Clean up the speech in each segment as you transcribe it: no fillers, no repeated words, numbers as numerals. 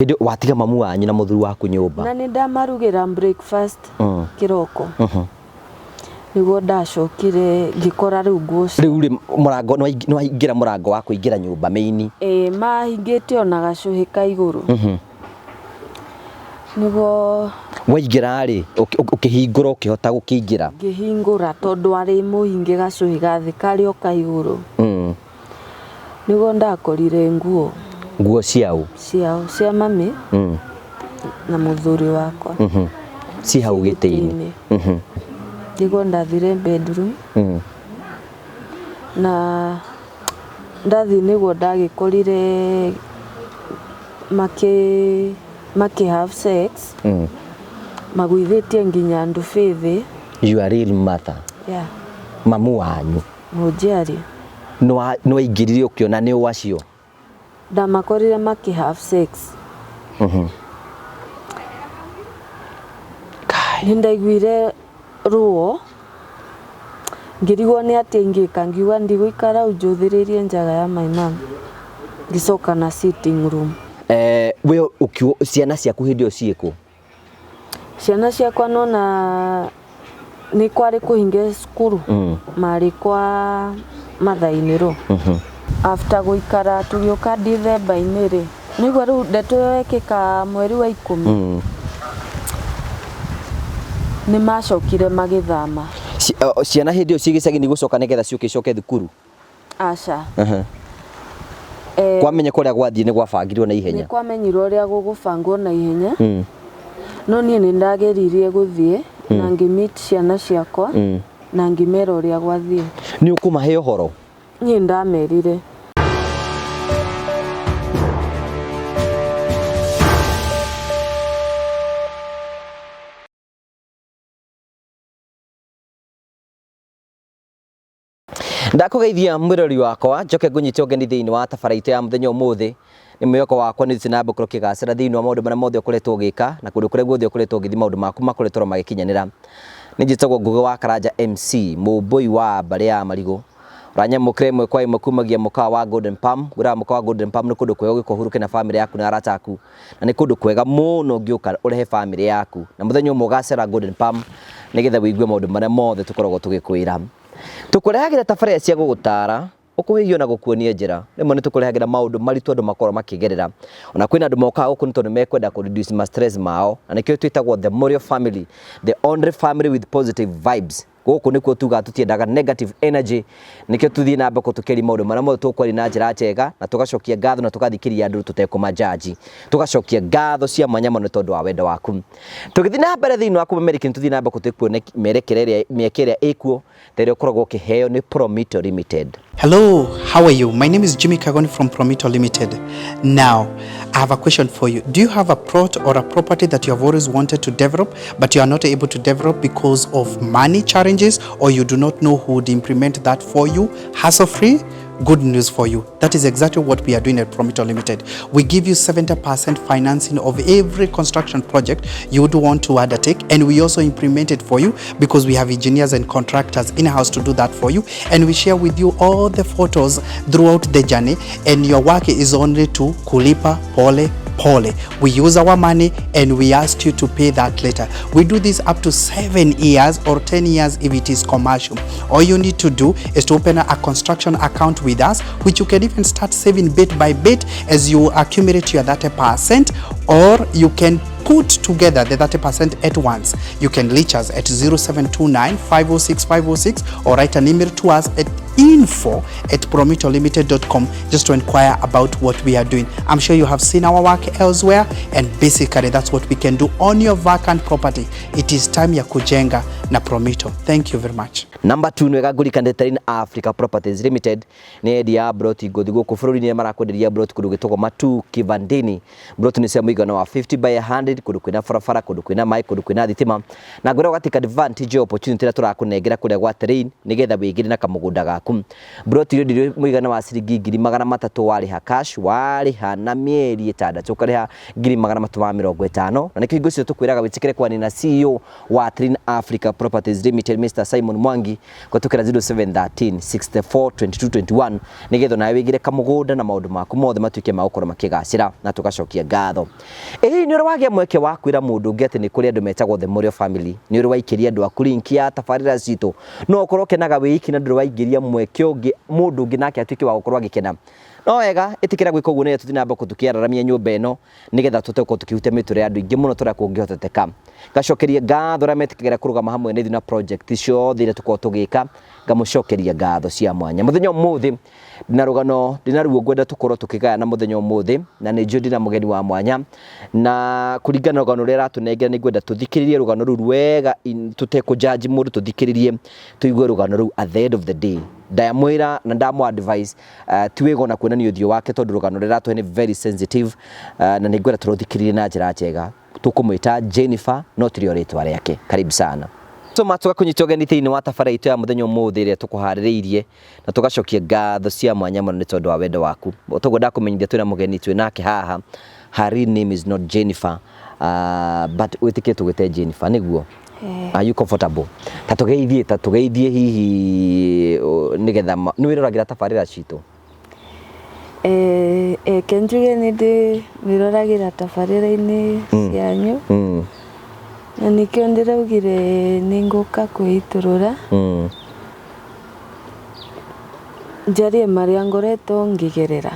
Hĩndĩ watiga mamu wanyu na mũthuri waku nyũmba. Na nĩ ndamarugĩra breakfast kĩroko. Nĩguo ndacokire ngĩkora rĩu nguo Rĩu rĩ mũrango nĩ waingĩra mũrango wa kũingĩra nyũmba main. Ĩĩ mahingĩte ona gacũhĩ ka igũrũ. Nĩguo Waingĩra rĩ ũkĩhingũra ũkĩhota gũkĩingĩra. Ngĩhingũra tondũ arĩ mũhinge gacũhĩ ga thĩ karĩ o ka igũrũ. Nĩguo ndakorire nguo. Nguo ciao? Ciao, cia mami na mũthuri wakwa. Ci hau gĩtĩ-inĩ. Nĩguo ndathire bedroom. Na ndathiĩ nĩguo ndagĩkorire makĩ makĩ have sex. Magũithĩtie nginya ndubĩ thĩ. Your real mother. Yeah. Mamu wanyu. Mũnjiari. Nĩ waingĩrire ũkĩona nĩ ũ acio? Ndamakorire makĩ have sex. Nĩ ndaiguire ruo, ngĩrigwo nĩ atĩa ingĩka, ngiuga ndigũikara hau njũthĩrĩirie njaga ya my mom, ngĩcoka na sitting room. We ciana ciaku hĩndĩ ĩyo ciĩkũ? Ciana ciakwa nona nĩ kwarĩ kũhinge cukuru marĩ kwa mathainĩrwo. After gũikara tũgĩũka December-inĩ rĩ, nĩguo rĩu ndeto ĩyo yekĩka mweri wa 10 nĩ macokire magĩthama. Ciana hĩndĩ ĩyo ciĩ gĩcagi nĩ gũcoka nĩgetha ciũke icoke thukuru? Aca. Eh, Kwamenya kũrĩa gwathiĩ nĩ gwabangirwo na ihenya. Nĩ kwamenyirwo ũrĩa gũgũbangwo na ihenya. No niĩ nĩ ndageririe gũthiĩ na ngĩ meet ciana ciakwa na ngĩmera ũrĩa gwathiĩ. Nĩ ũkũmahe ũhoro? Niĩ ndamerire. Ndakũgeithia mwĩrori wakwa njoke ngũnyite ũgeni thĩinĩ wa tabara itũ ya mũthenya ũmũthĩ. Nĩ mwĩhoko wakwa nĩ ũthiĩte na mbere gũkorwo ũkĩgacĩra thĩinĩ wa maũndũ marĩa mothe ũkoretwo ũgĩka na kũndũ kũrĩa guothe ũkoretwo ũgĩthiĩ maũndũ maku makoretwo magĩkinyanĩra. Nĩ njĩtagwo Ngũgĩ wa Karanja MC, mũmbũi wa mbarĩ ya Marigũ. Ũranyamũkĩra ĩmwe kwa ĩmwe kumagia mũkawa wa Golden Palm. Ngwĩraga mũkawa wa Golden Palm nĩ kũndũ kwega ũgĩũka ũhurũke na bamĩrĩ yaku na arata aku. Na nĩ kũndũ kwega mũno ũngĩũka ũrehe bamĩrĩ yaku. Na mũthenya ũmwe ũgacera Golden Palm nĩgetha wĩigue maũndũ marĩa mothe tũkoragwo tũgĩkwĩra. Tũkũrehagĩra tabarĩra cia gũgũtaara, gũkũhĩhia na gũkuonia njĩra. Rĩmwe nĩ tũkũrehagĩra maũndũ maritũ andũ makoragwo makĩgerera. Ona kwĩna andũ mokaga gũkũ nĩ tondũ nĩ mekwenda kũ reduce ma stress mao. Na nĩkĩo twĩtagwo the Morio family, the only family with positive vibes. Gũkũ nĩkuo tugaga tũtiendaga negative energy. Nĩkĩo tũthiĩ na mbere tũkĩaria maũndũ marĩa mothe tũkwaria na njĩra njega na tũgacokia ngatho na tũgathikĩrĩria andũ tũtekũma-judge. Tũgacokia ngatho cia mwanya mũno nĩ tondũ wa wendo waku. Tũgĩthiĩ na mbere thĩinĩ wa kũmemerekia nĩ tũthiĩ na mbere tũkuone mĩerekera ĩrĩa mĩeke ĩrĩa ĩkuo ta ĩrĩa ũkoragwo ũkĩheo nĩ Promito Limited. Hello, how are you? My name is Jimmy Kagoni from Promito Limited. Now, I have a question for you. Do you have a plot or a property that you have always wanted to develop, but you are not able to develop because of money challenges, or you do not know who would implement that for you hassle-free? Good news for you. That is exactly what we are doing at Promito Limited. We give you 70% financing of every construction project you would want to undertake, and we also implement it for you because we have engineers and contractors in-house to do that for you, and we share with you all the photos throughout the journey, and your work is only to kulipa pole pole. We use our money and we ask you to pay that later. We do this up to 7 years or 10 years if it is commercial. All you need to do is to open a construction account with us, which you can even start saving bit by bit as you accumulate your 30%, or you can put together the 30% at once. You can reach us at 0729 506 506 or write an email to us at info@promitolimited.com just to inquire about what we are doing. I'm sure you have seen our work elsewhere, and basically that's what we can do on your vacant property. It is time ya kujenga na Promito. Thank you very much. Number 2 nĩ wega ngũririkane Terrain Africa Properties Limited nĩ endia ya broti ngũthi gũkũ bũrũri-inĩ marakwenderia broti kũndũ gwĩtagwo Matuu Kivandini. Broti nĩ cia mũigana wa 50 by 100 kũndũ kwĩna barabara, kũndũ kwĩna maĩ, kũndũ kwĩna thitima. Na ngwĩra ũga take advantage ya opportunity ĩrĩa tũrakũnengera kũrĩa gwa Terrain nĩgetha wĩgĩre na kamũgũnda gaku. maku. Mburoti ĩrĩa mũigana wa ciringi 300,000 warĩha cash, warĩha na mĩeri 6 ũkarĩha 350,000. Na nĩkĩo hingo ciothe tũkwĩraga wĩtĩkĩre kwaria na CEO wa Trin Africa Properties Limited Mr Simon Mwangi kũhetũkĩra 0713 64 22 21 nĩgetha nawe wĩgĩre kamũgũnda na maũndũ maku mothe matuĩke ma gũkorwo makĩgacĩra na tũgacokia ngatho. Ĩ hihi nĩ ũrĩ wagĩa mweke wa kwĩra mũndũ ũngĩ atĩ nĩ kũrĩ andũ metagwo The Morio Family? Nĩ ũrĩ waikĩria andũ aku link ya tabarĩra citũ? No ũkorwo ũkenaga wĩ iki na ndũrĩ waingĩria mweke ũngĩ mũndũ ũngĩ nake atuĩke wa gũkorwo agĩkena. No wega ĩtĩkĩra gwĩka ũguo nĩgetha tũthiĩ na mbere tũkĩararamia nyũmba ĩno nĩgetha tũhote gũkorwo tũkĩhutia mĩtũrĩre ya andũ aingĩ mũno ta ũrĩa kũngĩhoteteka. Ngacokeria ngatho arĩa metĩkagĩra kũrũgama hamwe na ithuĩ na project ciothe iria tũkoragwo tũgĩka, ngamũcokeria ngatho cia mwanya. Mũthenya ũmũthĩ ndĩna rũgano ndĩna ruo ngwenda tũkorwo tũkĩgayana mũthenya ũmũthĩ, na nĩ njũĩ ndĩna mũgeni wa mwanya, na kũringana na rũgano rũrĩa aratũnengera nĩ ngwenda tũthikĩrĩrie rũgano rũu wega tũtekũ judge mũndũ, tũthikĩrĩrie tũigue rũgano rũu at the end of the day. Ndamwĩra na ndamũ advise ti wega ona kuonania ũthiũ wake tondũ rũgano rũrĩa aratũhe nĩ very sensitive, na nĩ ngwenda tũrũthikĩrĩrie na njĩra njega. Tũkũmwĩta Jennifer no tirĩo rĩtwa rĩake. Karibu sana. Tũma tũgakũnyita ũgeni thĩinĩ wa tabarĩra itũ ya mũthenya ũmũthĩ ĩrĩa tũkũharĩrĩirie na tũgacokia ngatho cia mwanya mũno nĩ tondũ wa wendo waku. Toguo ndakũmenyithia twĩna mũgeni twĩ nake haha. Her real name is not Jennifer, but wĩtĩkĩre tũgwĩte Jennifer nĩguo? Are you comfortable? Ta tũgeithie, ta tũgeithie hihi nĩgetha nĩ wĩroragĩra tabarĩra citũ? Reke njuge nĩ ndĩ wĩroragĩra tabarĩra-inĩ cianyu na nĩkĩo ndĩraugire nĩ ngũka kwĩitũrũra njarie marĩa ngoretwo ngĩgerera.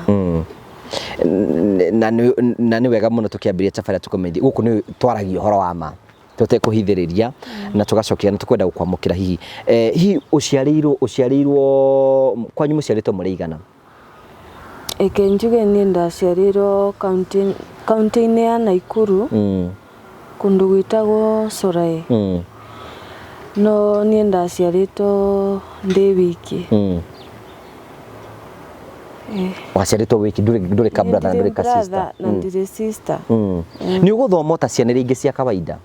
Na nĩ wega mũno tũkĩambĩrĩria tabarĩra tũkũmenyithie gũkũ nĩ twaragia ũhoro wa ma tũtekũhithĩrĩria na tũgacokia na tũkwenda gũkwamũkĩra hihi. Hihi ũciarĩirwo kwanyu mũciarĩtwo mũrĩ aigana? Reke njuge niĩ ndaciarĩirwo kaũntĩ-inĩ ya Naikuru kũndũ gwĩtagwo Sorai. No niĩ ndaciarĩtwo ndĩ wiki. Waciarĩtwo wiki, ndũrĩ ka brother na ndũrĩ ka sister? Na ndirĩ sister. Nĩ ũgũthoma ta ciana iria ingĩ cia kawaida?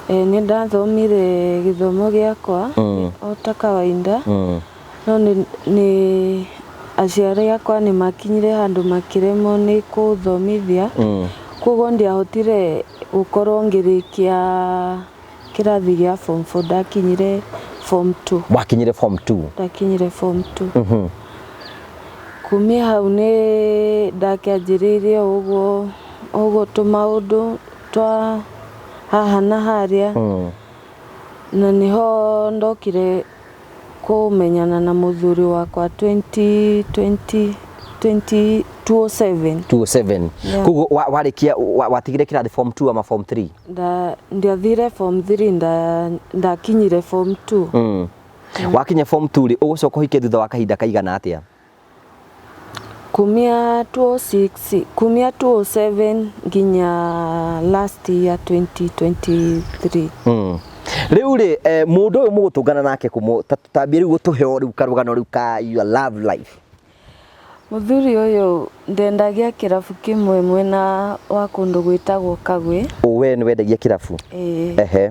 Nĩ ndathomire gĩthomo gĩakwa o ta kawaida, no nĩ aciari akwa nĩ makinyire handũ makĩremwo nĩ kũthomithia, koguo ndiahotire gũkorwo ngĩrĩkia kĩrathi gĩa form 4, ndakinyire form 2. Wakinyire form 2? Ndakinyire form 2. Kumia hau nĩ ndakĩanjĩrĩirie ũguo ũguo tũmaũndũ twa haha na harĩa, na nĩho ndokire kũmenyana na mũthuri wakwa 2020 2007. 207. Koguo warĩkia watigire kĩrathi form 2 ama form 3? Ndiathire form 3, ndakinyire form 2. Wakinya form 2 rĩ, ũgũcoka ũhike thutha wa kahinda kaigana atĩa? Kumia 206, kumia 207 nginya last year 2023. Rĩu rĩ, mũndũ ũyũ mũgũtũngana nake tambia rĩu gũtũhe o rĩu karũgano rĩu ka your love life. Mũthuri ũyũ ndendagia kĩrabu kĩmwe mwena wa kũndũ gwĩtagwo Kagwĩ. We nĩ wendagia kĩrabu? Ĩĩ.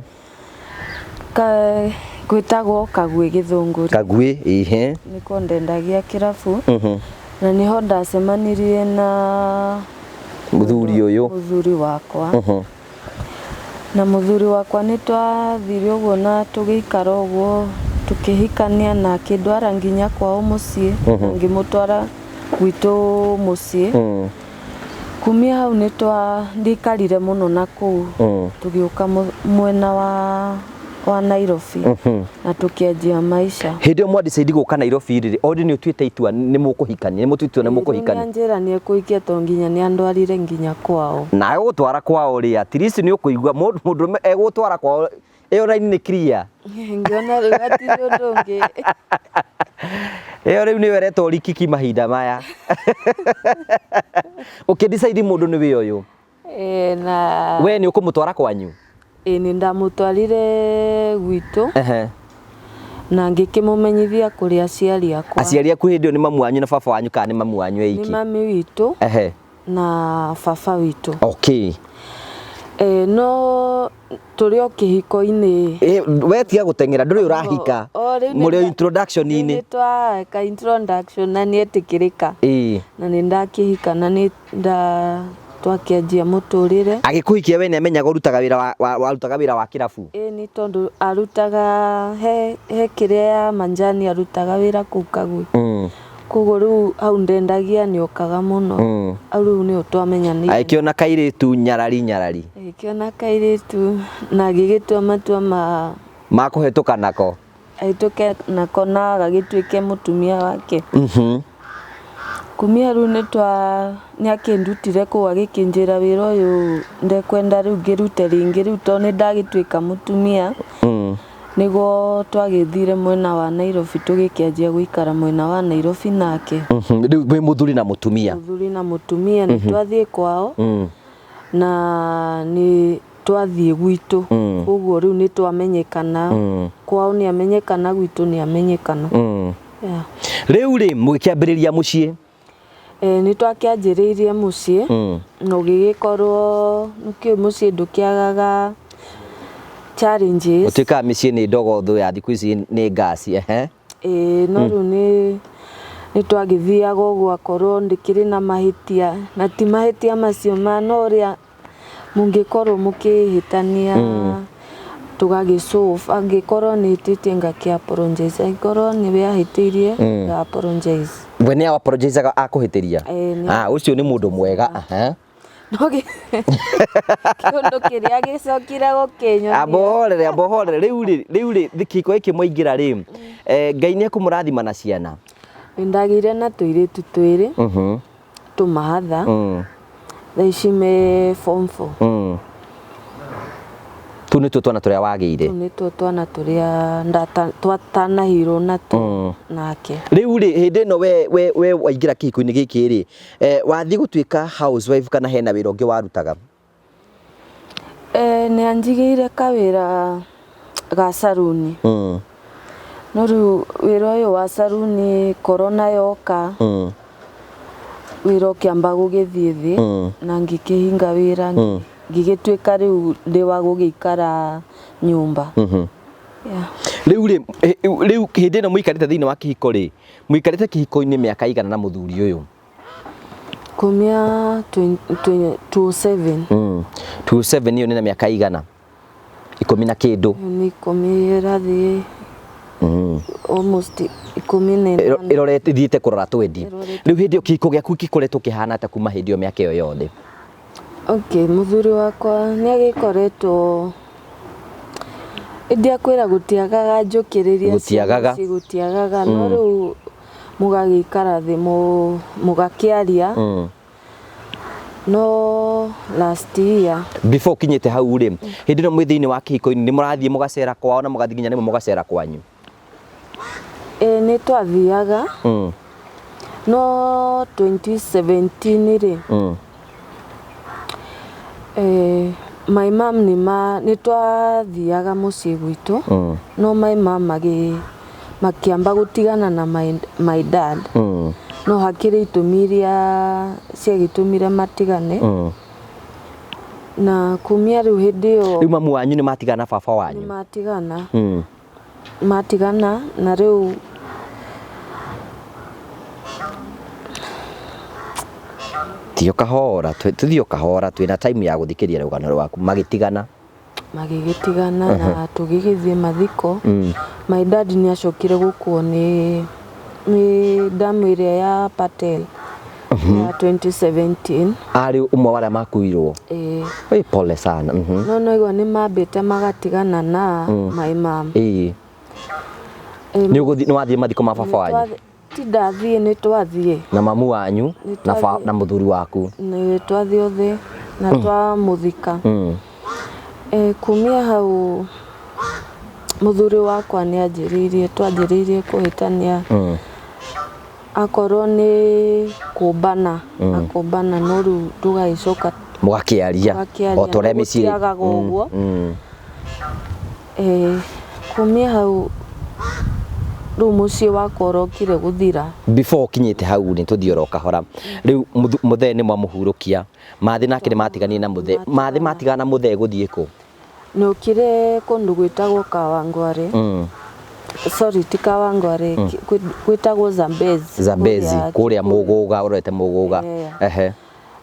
Gwĩtagwo Kagwĩ Gĩthũngũri. Kagwĩ, ehe. Nĩkuo ndendagia kĩrabu. Na nĩho ndacemanirie na mũthuri ũyũ. Mũthuri wakwa. Na mũthuri wakwa nĩ twathire ũguo na tũgĩikara ũguo tũkĩhikania na akĩndwara nginya kwao mũciĩ, na ngĩmũtwara gwitũ mũciĩ. Kumia hau nĩ ndikarire mũno na kũu, tũgĩũka mwena wa Nairobi na tũkĩanjia maica. Hĩndĩ ĩyo mwa decide gũka Nairobi rĩ, already nĩ ũtuĩte itua nĩ mũkũhikania, nĩ mũtuĩte itua nĩ mũkũhikania? Nĩ anjĩra nĩ ekũhikia tondũ nginya nĩ andwarire nginya kwao. Na egũgũtwara kwao rĩ, at least nĩ ũkũigua mũndũrũme egũgũtwara kwao ĩyo line nĩ clear. Ngĩona rĩu hatirĩ ũndũ ũngĩ. Ĩyo rĩu nĩyo ĩretwo rikiki mahinda maya. Ũkĩ decide mũndũ nĩ wĩ ũyũ. Na we nĩ ũkũmũtwara kwanyu? Ĩĩ, nĩ ndamũtwarire gwitũ. Na ngĩkĩmũmenyithia kũrĩ aciari akwa. Aciari aku hĩndĩ ĩyo nĩ mamu wanyu na baba wanyu kana nĩ mamu wanyu eiki? Nĩ mami witũ na baba witũ. No tũrĩ o kĩhiko-inĩ. We tiga gũteng'era, ndũrĩ ũrahika. O, rĩu nĩ Mũrĩ o introduction-inĩ. Nĩ tweka introduction na nĩ etĩkĩrĩka. Na nĩ ndakĩhika na nĩ nda twakĩanjia mũtũrĩre. Agĩkũhikia we nĩ amenyaga ũrutaga wĩra wa, wa, warutaga wĩra wa kĩrabu? Ĩĩ nĩ tondũ arutaga he kĩrĩa ya manjani arutaga wĩra kũu Kagui. Koguo rĩu hau ndendagia nĩ okaga mũno. Hau rĩu nĩho twamenyanĩire. Agĩkĩona kairĩtu nyarari nyarari. Agĩkĩona kairĩtu na agĩgĩtua matua ma Ma kũhetũka nako. Ahĩtũke nako na agagĩtuĩke mũtumia wake. Kumia rĩu nĩ twa nĩ akĩndutire kũu agĩkĩnjĩra wĩra ũyũ ndekwenda rĩu ngĩrute rĩngĩ rĩu tondũ nĩ ndagĩtuĩka mũtumia. Nĩguo twagĩthire mwena wa Nairobi tũgĩkĩanjia gũikara mwena wa Nairobi nake. Rĩu mwĩ mũthuri na mũtumia. Mũthuri na mũtumia nĩ twathiĩ kwao na nĩ twathiĩ gwitũ. Koguo rĩu nĩ twamenyekana. Kwao nĩ amenyekana, gwitũ nĩ amenyekana. Yeah. Rĩu rĩ mũgĩkĩambĩrĩria mũciĩ? Nĩ twakĩanjĩrĩirie mũciĩ na ũgĩgĩkorwo nĩkĩũĩ mũciĩ ndũkĩagaga challenges. Gũtuĩkaga mĩciĩ nĩ ndogo thũ ya thikũ ici nĩ ngasi, ehe. Ĩĩ no rĩu nĩ twagĩthiaga ũguo akorwo ndĩkĩrĩ na mahĩtia na ti mahĩtia macio ma no ũrĩa mũngĩkorwo mũkĩhĩtania tũgagĩ solve, angĩkorwo nĩ hĩtĩtie ngakĩ apologize, angĩkorwo nĩwe ahĩtĩirie nga apologize. We nĩ apologizaga akũhĩtĩria? Ĩĩ, nĩ Ah, ũcio nĩ mũndũ mwega. Aha. No kĩũndũ kĩrĩa gĩcokire gũkĩnyonia. Amba ũhorere, amba ũhorere. Rĩu rĩ, rĩu rĩ, kĩhiko gĩkĩ mwaingĩra rĩ, Ngai nĩ ekũmũrathima na ciana? Nĩ ndagĩire na tũirĩtu twĩrĩ, tũmahatha. Thaa ici me form 4. Tũu nĩtuo twana tũrĩa wagĩire? Tũu nĩtuo twana tũrĩa twatanahirwo natuo nake. Rĩu rĩ, hĩndĩ ĩno we waingĩra kĩhiko-inĩ gĩkĩ rĩ, wathiĩ gũtuĩka housewife kana hena wĩra ũngĩ warutaga? Nĩ anjigĩire kawĩra ga saruni. No rĩu wĩra ũyũ wa saruni corona yoka, wĩra ũkĩamba gũgĩthiĩ thĩ, na ngĩkĩhinga wĩra, ngĩgĩtuĩka rĩu ndĩ wa gũgĩikara nyũmba. Yeah. Rĩu rĩ, rĩu hĩndĩ ĩno mũikarĩte thĩinĩ wa kĩhiko rĩ, mũikarĩte kĩhiko-inĩ mĩaka igana na mũthuri ũyũ? Kumia 27. 27 ĩyo nĩ na mĩaka igana? Ikũmi na kĩndũ. Nĩ ikũmi ĩrathiĩ. Almost ikũmi na ĩnana. Ĩrorete, ĩthiĩte kũrora twendi. Ĩrorete. Rĩu hĩndĩ ĩyo kĩhiko gĩaku gĩkoretwo kĩhana atĩa kuma hĩndĩ ĩyo mĩaka ĩyo yothe? Okay, mũthuri wakwa nĩ agĩkoretwo ndiakwĩra gũtiagaga njũkĩrĩria Gũtiagaga. ciana ici, gũtiagaga, no rĩu mũgagĩikara thĩ mũgakĩaria. No last year. Before ũkinyĩte hau rĩ, hĩndĩ ĩno mwĩ thĩinĩ wa kĩhiko-inĩ nĩ mũrathiĩ mũgacera kwao na mũgathiĩ nginya rĩmwe mũgacera kwanyu? Ĩĩ nĩ twathiaga. No 2017 rĩ, my mom nĩ ma, nĩ twathiaga mũciĩ gwitũ, no my mom makĩamba gũtigana na my dad. No hakĩrĩ itũmi iria ciagĩtũmire matigane. Na kumia rĩu hĩndĩ ĩyo Rĩu mamu wanyu nĩ matigana na baba wanyu? Nĩ matigana. Matigana na rĩu Tio kahora, tũthiĩ o kahora, twĩna time ya gũthikĩrĩria rũgano rwaku. Magĩtigana. Magĩgĩtigana na tũgĩgĩthiĩ mathiko. My dad nĩ acokire gũkuo nĩ damu ĩrĩa ya Patel ya 2017. Arĩ ũmwe wa arĩa makuirwo? Ĩĩ. Oi, pole sana. No naigua nĩ mambĩte magatigana na my mom. Ĩĩ. Nĩ ũgũthiĩ, nĩ wathiĩ mathiko ma baba wanyu? Ti ndathiĩ, nĩ twathiĩ. Na mamu wanyu, Nĩ twathiĩ. na mũthuri waku? Nĩ twathiĩ othe na twamũthika. Kumia hau mũthuri wakwa nĩ anjĩrĩirie, twanjĩrĩirie kũhĩtania. Akorwo nĩ kũmbana, akũmbana no rĩu tũgagĩcoka Mũgakĩaria. Tũgakĩaria, O ta ũrĩa mĩciĩ. gũtiagaga ũguo. Kumia hau Rĩu mũciĩ wakwa ũrokire gũthira. Before ũkinyĩte hau nĩ tũthiĩ oro kahora. Rĩu mũthee nĩ mwamũhurũkia, Mathĩ nake nĩ matiganire na mũthee. Mathĩ matigana na mũthee gũthiĩ kũ? Nĩokire kũndũ gwĩtagwo Kawangware. Sorry, ti Kawangware, gwĩtagwo Zambezi. Zambezi, kũrĩa Mũgũga, ũrorete Mũgũga. Ehe.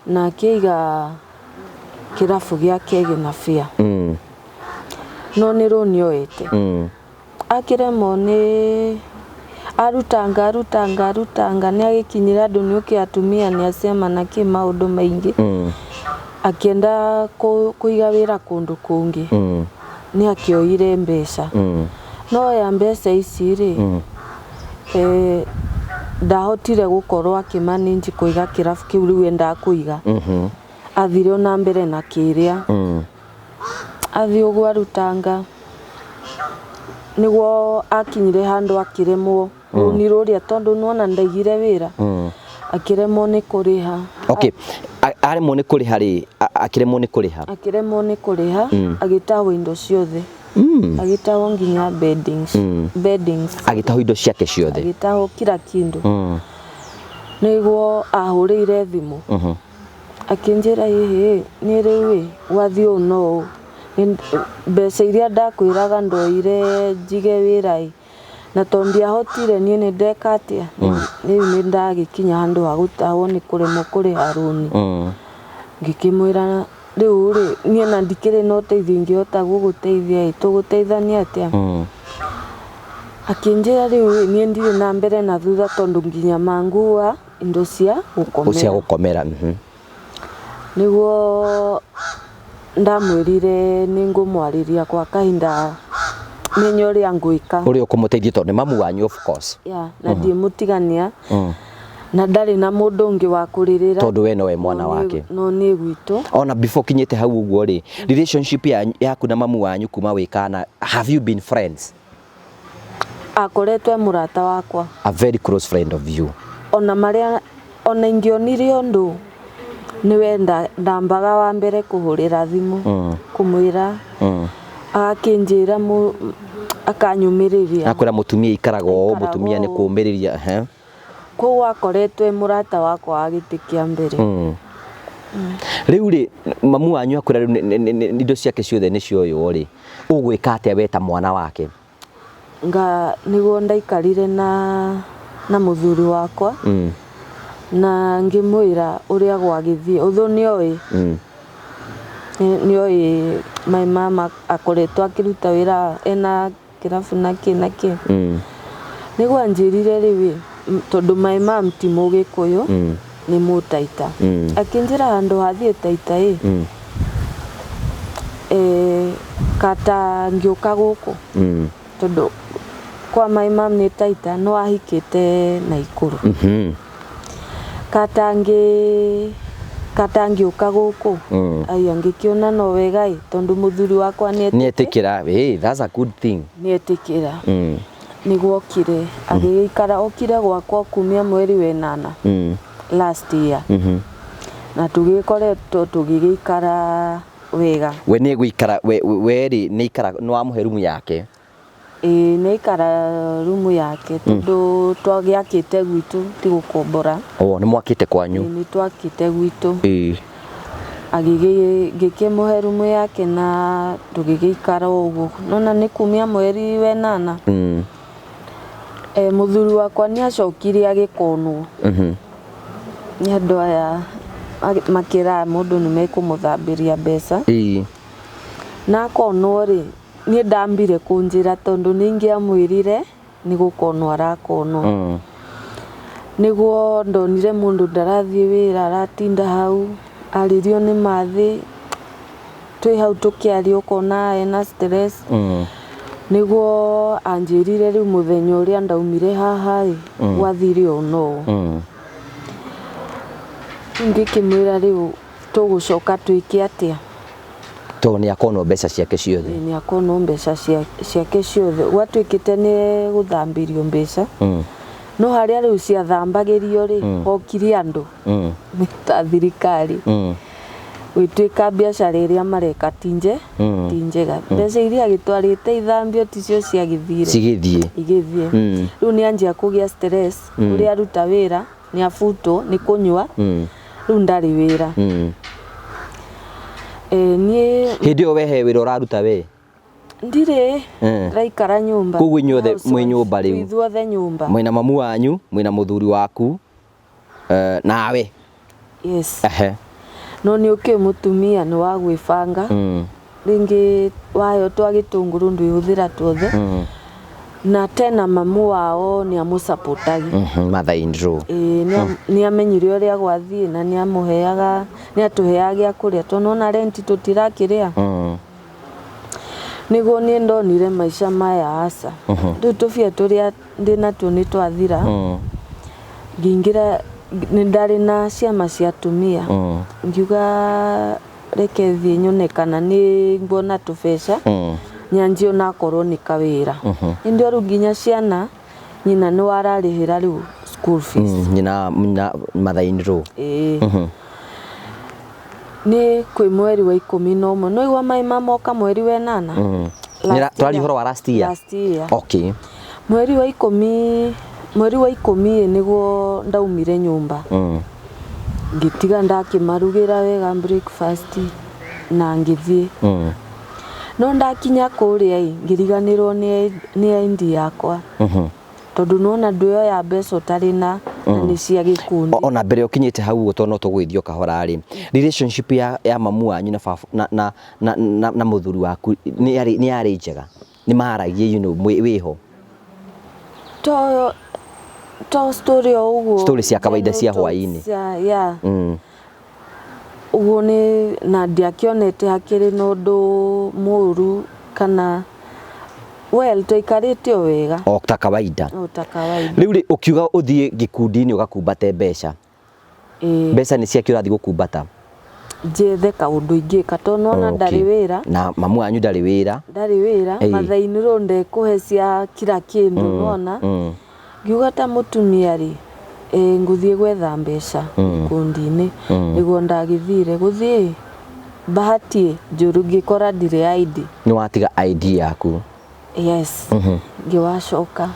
Na akĩiga kĩrabu gĩake gĩna bĩa. No nĩ rũni oete. Akĩremwo nĩ arutanga arutanga arutanga nĩ agĩkinyire andũ nĩ ũkĩ atumia nĩ acema na kĩ maũndũ maingĩ. Akĩenda kũiga wĩra kũndũ kũngĩ. Nĩ akĩoire mbeca. No oya mbeca ici rĩ, ndahotire gũkorwo akĩ manage kũiga kĩrabu kĩu rĩu endaga kũiga. Athire ona mbere na kĩrĩa. Athiĩ ũguo arutanga nĩguo akinyire handũ akĩremwo rũni rũrĩa tondũ nĩwona ndaigire wĩra akĩremwo nĩ kũrĩha. Okay, aremwo nĩ kũrĩha rĩ, akĩremwo nĩ kũrĩha? Akĩremwo nĩ kũrĩha, agĩtahwo indo ciothe. Agĩtahwo nginya beddings. Beddings. Agĩtahwo indo ciake ciothe? Agĩtahwo kila kindu. Nĩguo ahũrĩire thimũ. Akĩnjĩra ĩhĩ niĩ rĩu ĩ gwathiĩ ũũ na ũũ, mbeca iria ndakwĩraga ndoire njige wĩra ĩ, na tondũ ndiahotire niĩ nĩ ndeka atĩa, rĩu nĩ ndagĩkinya handũ ha gũtahwo nĩ kũremwo kũrĩha rũni. Ngĩkĩmwĩra rĩu rĩ niĩ ona ndikĩrĩ na ũteithio ingĩhota gũgũteithia ĩ, tũgũteithania atĩa? Akĩnjĩra rĩu ĩ niĩ ndirĩ na mbere na thutha tondũ nginya mangua indo cia gũkomera. Cia gũkomera. Nĩguo ndamwĩrire nĩ ngũmwarĩria kwa kahinda menye ũrĩa ngwĩka. Ũrĩa ũkũmũteithia tondũ nĩ mamu wanyu of course. Yeah, na ndiĩmũtigania na ndarĩ na mũndũ ũngĩ wa kũrĩrĩra. Tondũ we nowe mwana wake. No niĩ gwitũ. Ona before kinyĩte hau ũguo rĩ, relationship yaku na mamu wanyu kuma wĩ kana, have you been friends? Akoretwo e mũrata wakwa. A very close friend of you. Ona marĩa ona ingĩonire ũndũ nĩwe ndambaga wa mbere kũhũrĩra thimũ kũmwĩra agakĩnjĩra akanyũmĩrĩria. Akwĩra mũtumia ikaraga ũũ, mũtumia nĩ kũũmĩrĩria. Koguo akoretwo e mũrata wakwa wa gĩtĩ kĩa mbere. Rĩu rĩ, mamu wanyu akwĩra rĩu indo ciake ciothe nĩ cioywo rĩ, ũgwĩka atĩa we ta mwana wake? Nga nĩguo ndaikarire na mũthuri wakwa na ngĩmwĩra ũrĩa gwagĩthiĩ, ũthũ nĩoĩ. Nĩoĩ my mama akoretwo akĩruta wĩra ena kĩrabu na kĩ na kĩ. Nĩguo anjĩrire rĩu ĩ, tondũ my mom ti mũgĩkũyũ nĩ mũtaita. Akĩnjĩra handũ hathiĩ Taita ĩ, kata ngĩũka gũkũ tondũ kwa my mom nĩ Taita no ahikĩte Naikuru. Kata ngĩũka gũkũ aya ngĩkĩona no wega ĩ, tondũ mũthuri wakwa nĩ Nĩetĩkĩra. Hey, that's a good thing. Nĩetĩkĩra. Nĩguo okire agĩgĩikara, okire gwakwa kumia mweri wa ĩnana last year. Na tũgĩkoretwo tũgĩgĩikara wega. We nĩ egũikara, we rĩ nĩ ikara, nĩ wamũhe rumu yake? Ĩĩ nĩ aikara rumu yake tondũ twagĩakĩte gwitũ ti gũkombora. Oh, nĩ mwakĩte kwanyu? Ĩĩ nĩ twakĩte gwitũ. Ngĩkĩmũhe rumu yake na tũgĩgĩikara ũguo. Nona nĩ kumia mweri wa ĩnana. Mũthuri wakwa nĩ acokire agĩkonwo. Nĩ andũ aya makĩraga mũndũ nĩ mekũmũthambĩria mbeca. Na akonwo rĩ, niĩ ndambire kũnjĩra tondũ nĩ ingĩamwĩrire nĩ gũkonwo arakonwo. Nĩguo ndonire mũndũ ndarathiĩ wĩra aratinda hau, arĩrio nĩ mathĩ, twĩ hau tũkĩaria ũkona ena stress. Nĩguo anjĩrire rĩu mũthenya ũrĩa ndaumire haha ĩ, gwathire ũũ na ũũ. Ngĩkĩmwĩra rĩu tũgũcoka twĩke atĩa? Tondũ nĩ akonwo mbeca ciake ciothe. Nĩ akonwo mbeca ciake ciothe. Gwatuĩkĩte nĩ gũthambĩrio mbeca. No harĩa rĩu ciathambagĩrio rĩ, hokire andũ. Ta thirikari. Gwĩtuĩka biacara ĩrĩa mareka ti nje ti njega. Mbeca iria agĩtwarĩte ithambio ticio ciagĩthire. Cigĩthiĩ. Igĩthiĩ. Rĩu nĩ anjia kũgĩa stress, ũrĩa aruta wĩra nĩ abutwo nĩ kũnyua, rĩu ndarĩ wĩra. Niĩ Hĩndĩ ĩyo we he wĩra ũraruta we? Ndirĩ, ndĩraikara nyũmba. Koguo inyuothe mwĩ nyũmba rĩu? Ithuothe nyũmba. Mwĩna mamu wanyu, mwĩna mũthuri waku, nawe? Yes. Ehe. No nĩ ũkĩũĩ mũtumia nĩ wa gwĩbanga. Rĩngĩ wayo twa gĩtũngũrũ ndwĩhũthĩra tuothe. Na tena mamu wao nĩ amũsapotagi. Mother in law. Ĩĩ, nĩ amenyire ũrĩa gwathiĩ na nĩ amũheaga, nĩ atũheaga gĩa kũrĩa tondũ nĩwona rent tũtirakĩrĩha. Nĩguo niĩ ndonire maica maya aca. Rĩu tũbia tũrĩa ndĩnatuo nĩ twathira. Ngĩingĩra, nĩ ndarĩ na ciama cia atumia. Ngiuga reke thiĩ nyone kana nĩ nguona tũbeca, nyanjie onakorwo nĩ kawĩra. Ĩndĩ o rĩu nginya ciana, nyina nĩ wararĩhĩra rĩu school fees. Nyina, nyina mother in law. Ĩĩ. Nĩ kwĩ mweri wa 11. Nĩ waigua maĩ mamoka mweri wa 8? Twaria ũhoro wa last year? Last year. Okay. Mweri wa ikũmi, mweri wa ikũmi nĩguo ndaumire nyũmba. Ngĩtiga ndakĩmarugĩra wega breakfast na ngĩthiĩ. No ndakinya kũrĩa ĩ, ngĩriganĩrwo nĩ ID yakwa. Tondũ nĩwona ndwĩoya mbeca ũtarĩ na nĩ cia gĩkundi. Ona mbere ũkinyĩte hau ũguo tondũ no tũgũgĩthiĩ o kahora rĩ, relationship ya mamu wanyu na baba na mũthuri waku nĩ yarĩ njega? Nĩ maragia you know wĩho? To story o ũguo. Story cia kawaida cia hwaĩ-inĩ. Yeah. Ũguo nĩ na ndiakĩonete hakĩrĩ na ũndũ mũũru kana well twaikarĩte o wega. O ta kawaida. O ta kawaida. Rĩu rĩ ũkiuga ũthiĩ gĩkundi-inĩ ũgakumbate mbeca. Mbeca nĩ ciakĩ ũrathiĩ gũkumbata? Njethe kaũndũ ingĩka tondũ nĩwona ndarĩ wĩra. Na mamu wanyu ndarĩ wĩra. Ndarĩ wĩra, mother in law ndekũhe cia kila kĩndũ nĩwona. Ngiuga ta mũtumia rĩ, ngũthiĩ gwetha mbeca gĩkundi-inĩ. Nĩguo ndagĩthire gũthiĩ bahati njũru ngĩkora ndirĩ ID. Nĩ watiga ID yaku? Yes. Ngĩwacoka.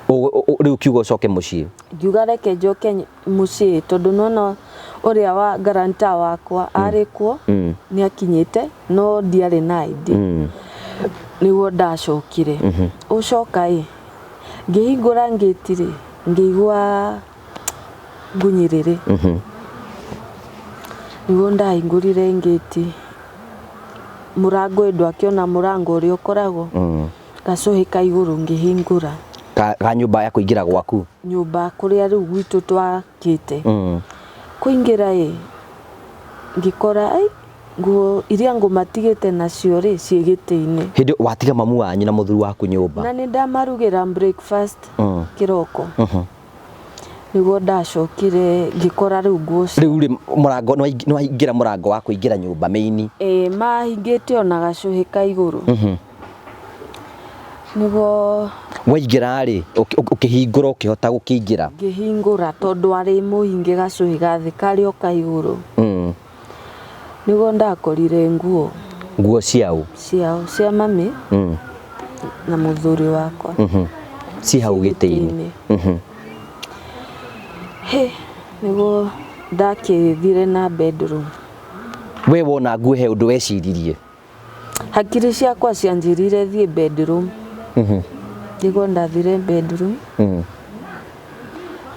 Rĩu ũkiuga ũcoke mũciĩ? Ngiuga reke njoke mũciĩ tondũ nĩwona ũrĩa wa guarantor wakwa arĩ kuo, nĩ akinyĩte no ndiarĩ na ID. Nĩguo ndacokire. Ũcoka ĩ, ngĩhingũra ngĩti rĩ, ngĩigua ngunyĩrĩrĩ. Nĩguo ndahingũrire ngĩti, mũrango ĩ ndwakĩona mũrango ũrĩa ũkoragwo, gacũhĩ ka igũrũ ngĩhingũra. Ka nyũmba ya kũingĩra gwaku? Nyũmba kũrĩa rĩu gwitũ twakĩte. Kũingĩra ĩ, ngĩkora ai, nguo iria ngũmatigĩte nacio rĩ, ciĩ gĩtĩ-inĩ. Hĩndĩ watiga mamu wanyu na mũthuri waku nyũmba? Na nĩ ndamarugĩra breakfast kĩroko. Nĩguo ndacokire ngĩkora rĩu nguo Rĩu rĩ, mũrango, nĩ waingĩra mũrango wa kũingĩra nyũmba main? Ĩĩ, mahingĩte ona gacũhĩ ka igũrũ. Nĩguo Waingĩra rĩ, ũkĩhingũra ũkĩhota gũkĩingĩra? Ngĩhingũra tondũ arĩ mũhinge gacũhĩ ga thĩ karĩ o ka igũrũ. Nĩguo ndakorire nguo. Nguo ciao? Ciao, cia mami na mũthuri wakwa. Ci hau gĩtĩ-inĩ? Hĩ, nĩguo ndakĩthire na bedroom. We wona nguo he ũndũ weciririe? Hakiri ciakwa cianjĩrire thiĩ bedroom. Nĩguo ndathire bedroom.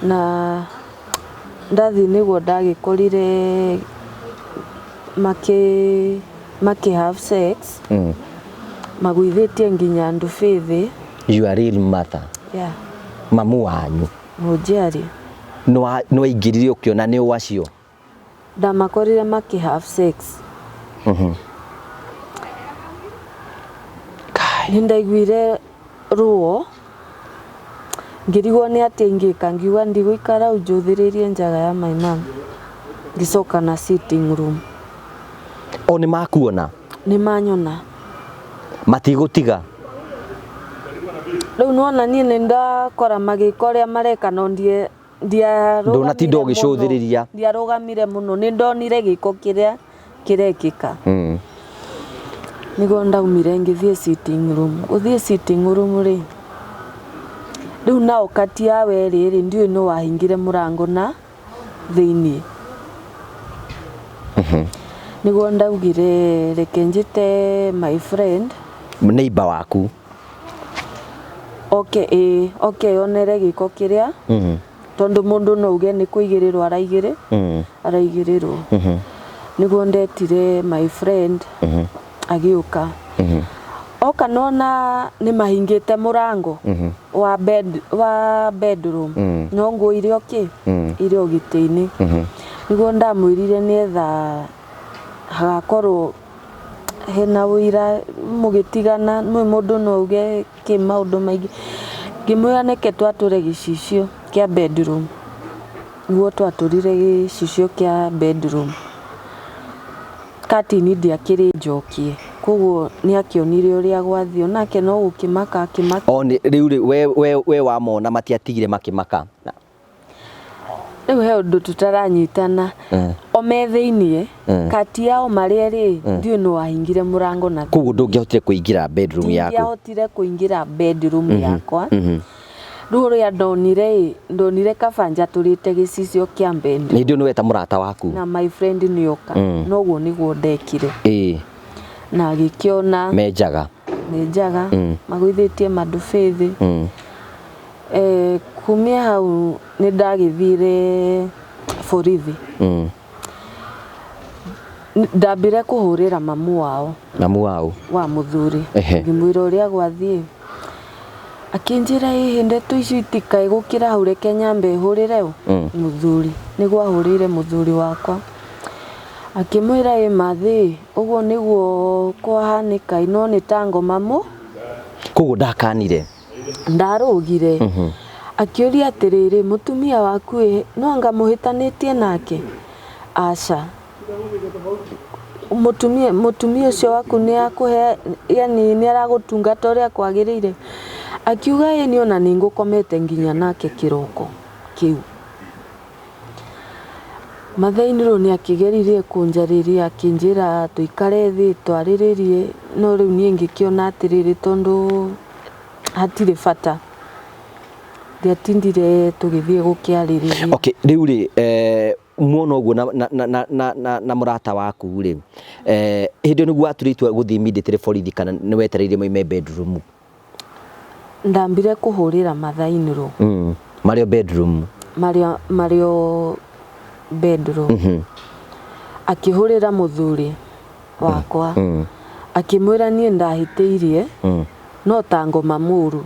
Na ndathiĩ nĩguo ndagĩkorire makĩ have sex. Magũithĩtie nginya ndũbĩ thĩ. Your real mother. Yeah. Mamu wanyu. Mũnjiari. Nĩ waingĩrire ũkĩona nĩ ũ acio? Ndamakorire makĩ have sex. Nĩ ndaiguire ruo ngĩrigwo nĩ atĩa ingĩka, ngiuga ndigũikara hau njũthĩrĩirie njaga ya my mom. Ngĩcoka na sitting room. O nĩ makuona? Nĩ manyona. Matigũtiga? Rĩu nĩwona niĩ nĩ ndakora magĩka ũrĩa mareka no Ndũnatinda ũgĩcũthĩrĩria. Ndiarũgamire mũno, nĩ ndonire gĩko kĩrĩa Kĩrekĩka. Nĩguo ndaumire ngĩthiĩ sitting room. Gũthiĩ sitting room rĩ, rĩu nao kati ya werĩ rĩ, ndiũĩ nũ wahingire mũrango na thĩiniĩ. Nĩguo ndaugire reke njĩte my friend. Neighbor waku. Oke ĩĩ, oke eyonere gĩko kĩrĩa Tondũ mũndũ no uge nĩ kũigĩrĩrwo araigĩrĩ araigĩrĩrwo. Nĩguo ndetire my friend agĩũka. Oka nona nĩ mahingĩte mũrango wa bed wa bedroom no nguo irĩ o kĩ irĩ o gĩtĩ-inĩ. Nĩguo ndamwĩrire nĩetha hagakorwo hena ũira mũgĩtigana nĩ mũndũ no auge kĩ maũndũ maingĩ. Ngĩmwĩra nĩkĩ twatũre gĩcicio kĩa bedroom, nĩguo twatũrire gĩcicio kĩa bedroom. Curtain ndĩakĩrĩ njokie, koguo nĩ akĩonire ũrĩa gwathiĩ onake no gũkĩmaka akĩmaka. O nĩ rĩu rĩ we wamona matiatigire makĩmaka? Rĩu he ũndũ tũtaranyitana o me thĩiniĩ kati yao marĩ erĩ ndiũĩ nũ wahingire mũrango na Koguo ndũngĩahotire kũingĩra bedroom yaku? Ndingĩahotire kũingĩra bedroom yakwa. Rĩu ũrĩa ndonire ĩ, ndonire kaba njatũrĩte gĩcicio kĩa bedroom. Hĩndĩ ĩyo nĩ weta mũrata waku? Na my friend nĩ oka. Noguo nĩguo ndekire. Na agĩkĩona. Me njaga. Me njaga, magũithĩtie mandubi thĩ. Kumia hau nĩ ndagĩthire borithi. Ndambire kũhũrĩra mamu wao. Mamu wao? Wa mũthuri. Ngĩmwĩra ũrĩa gwathiĩ. Akĩnjĩra ĩhĩ ndeto icio itikae gũkĩra hau reke nyambe hũrĩre ũ? Mũthuri. Nĩguo ahũrĩire mũthuri wakwa. Akĩmwĩra ĩ mathĩ ũguo nĩguo kwahanĩka no nĩ ta ngoma mũ. Koguo ndakanire? Ndarũgire. Akĩũria atĩrĩrĩ, mũtumia waku ĩ, no anga mũhĩtanĩtie nake? Aca. Mũtumia, mũtumia ũcio waku nĩ akũhe, yani nĩ aragũtungata ũrĩa kwagĩrĩire? Akiuga ĩni ona nĩ ngũkomete nginya nake kĩroko kĩu. Mathĩinĩ rĩu nĩ akĩgeririe kũnjarĩria akĩnjĩra tũikare thĩ twarĩrĩrie, no rĩu niĩ ngĩkĩona atĩrĩrĩ tondũ hatirĩ bata, ndiatindire tũgĩthiĩ gũkĩarĩrĩria. Okay, rĩu rĩ muona ũguo na mũrata waku rĩ, hĩndĩ ĩyo nĩguo watuire itua gũthiĩ immediately borithi kana nĩ wetereire moime bedroom? Ndambire kũhũrĩra mother-in-law. Marĩ o bedroom. Marĩ o bedroom. Akĩhũrĩra mũthuri wakwa. Akĩmwĩra niĩ ndahĩtĩirie no ta ngoma mũru.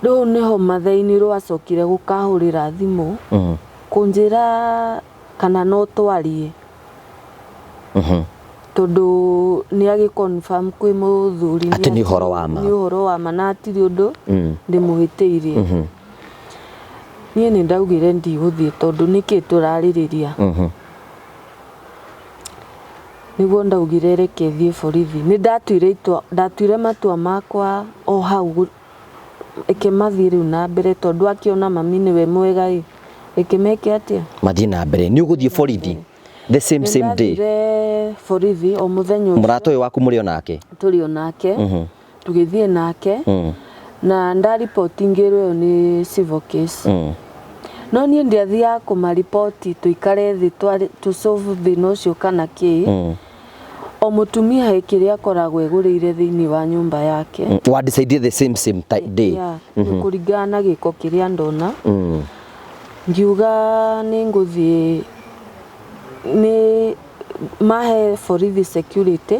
Rĩu nĩho mother-in-law acokire gũkahũrĩra thimũ kũnjĩra kana no twarie. Tondũ nĩ agĩ confirm kwĩ mũthuri Atĩ nĩ ũhoro wa ma. Nĩ ũhoro wa ma na hatirĩ ũndũ ndĩmũhĩtĩirie. Niĩ nĩ ndaugire ndigũthiĩ tondũ nĩkĩ tũrarĩrĩria. Nĩguo ndaugire reke thiĩ borithi. Nĩ ndatuire itua, ndatuire matua makwa o hau reke mathiĩ rĩu na mbere tondũ akĩona mami nĩwe mwega ĩ, reke meke atĩa? Mathiĩ na mbere. Nĩ ũgũthiĩ borithi? The same same day. Nĩndathire borithi o mũthenya ũcio. Mũrata ũyũ waku mũrĩ o nake? Tũrĩ o nake. Tũgĩthiĩ nake. Na ndariboti ngĩrwo ĩyo nĩ civil case. No niĩ ndiathiaga kũmariboti tũikare thĩ tũ solve thĩna ũcio kana kĩ. O mũtumia he kĩrĩa akoragwo egũrĩire thĩinĩ wa nyũmba yake. Wa decide the same same day. Yeah, kũringana na gĩko kĩrĩa ndona. Ngiuga nĩ ngũthiĩ nĩ mahe borithi security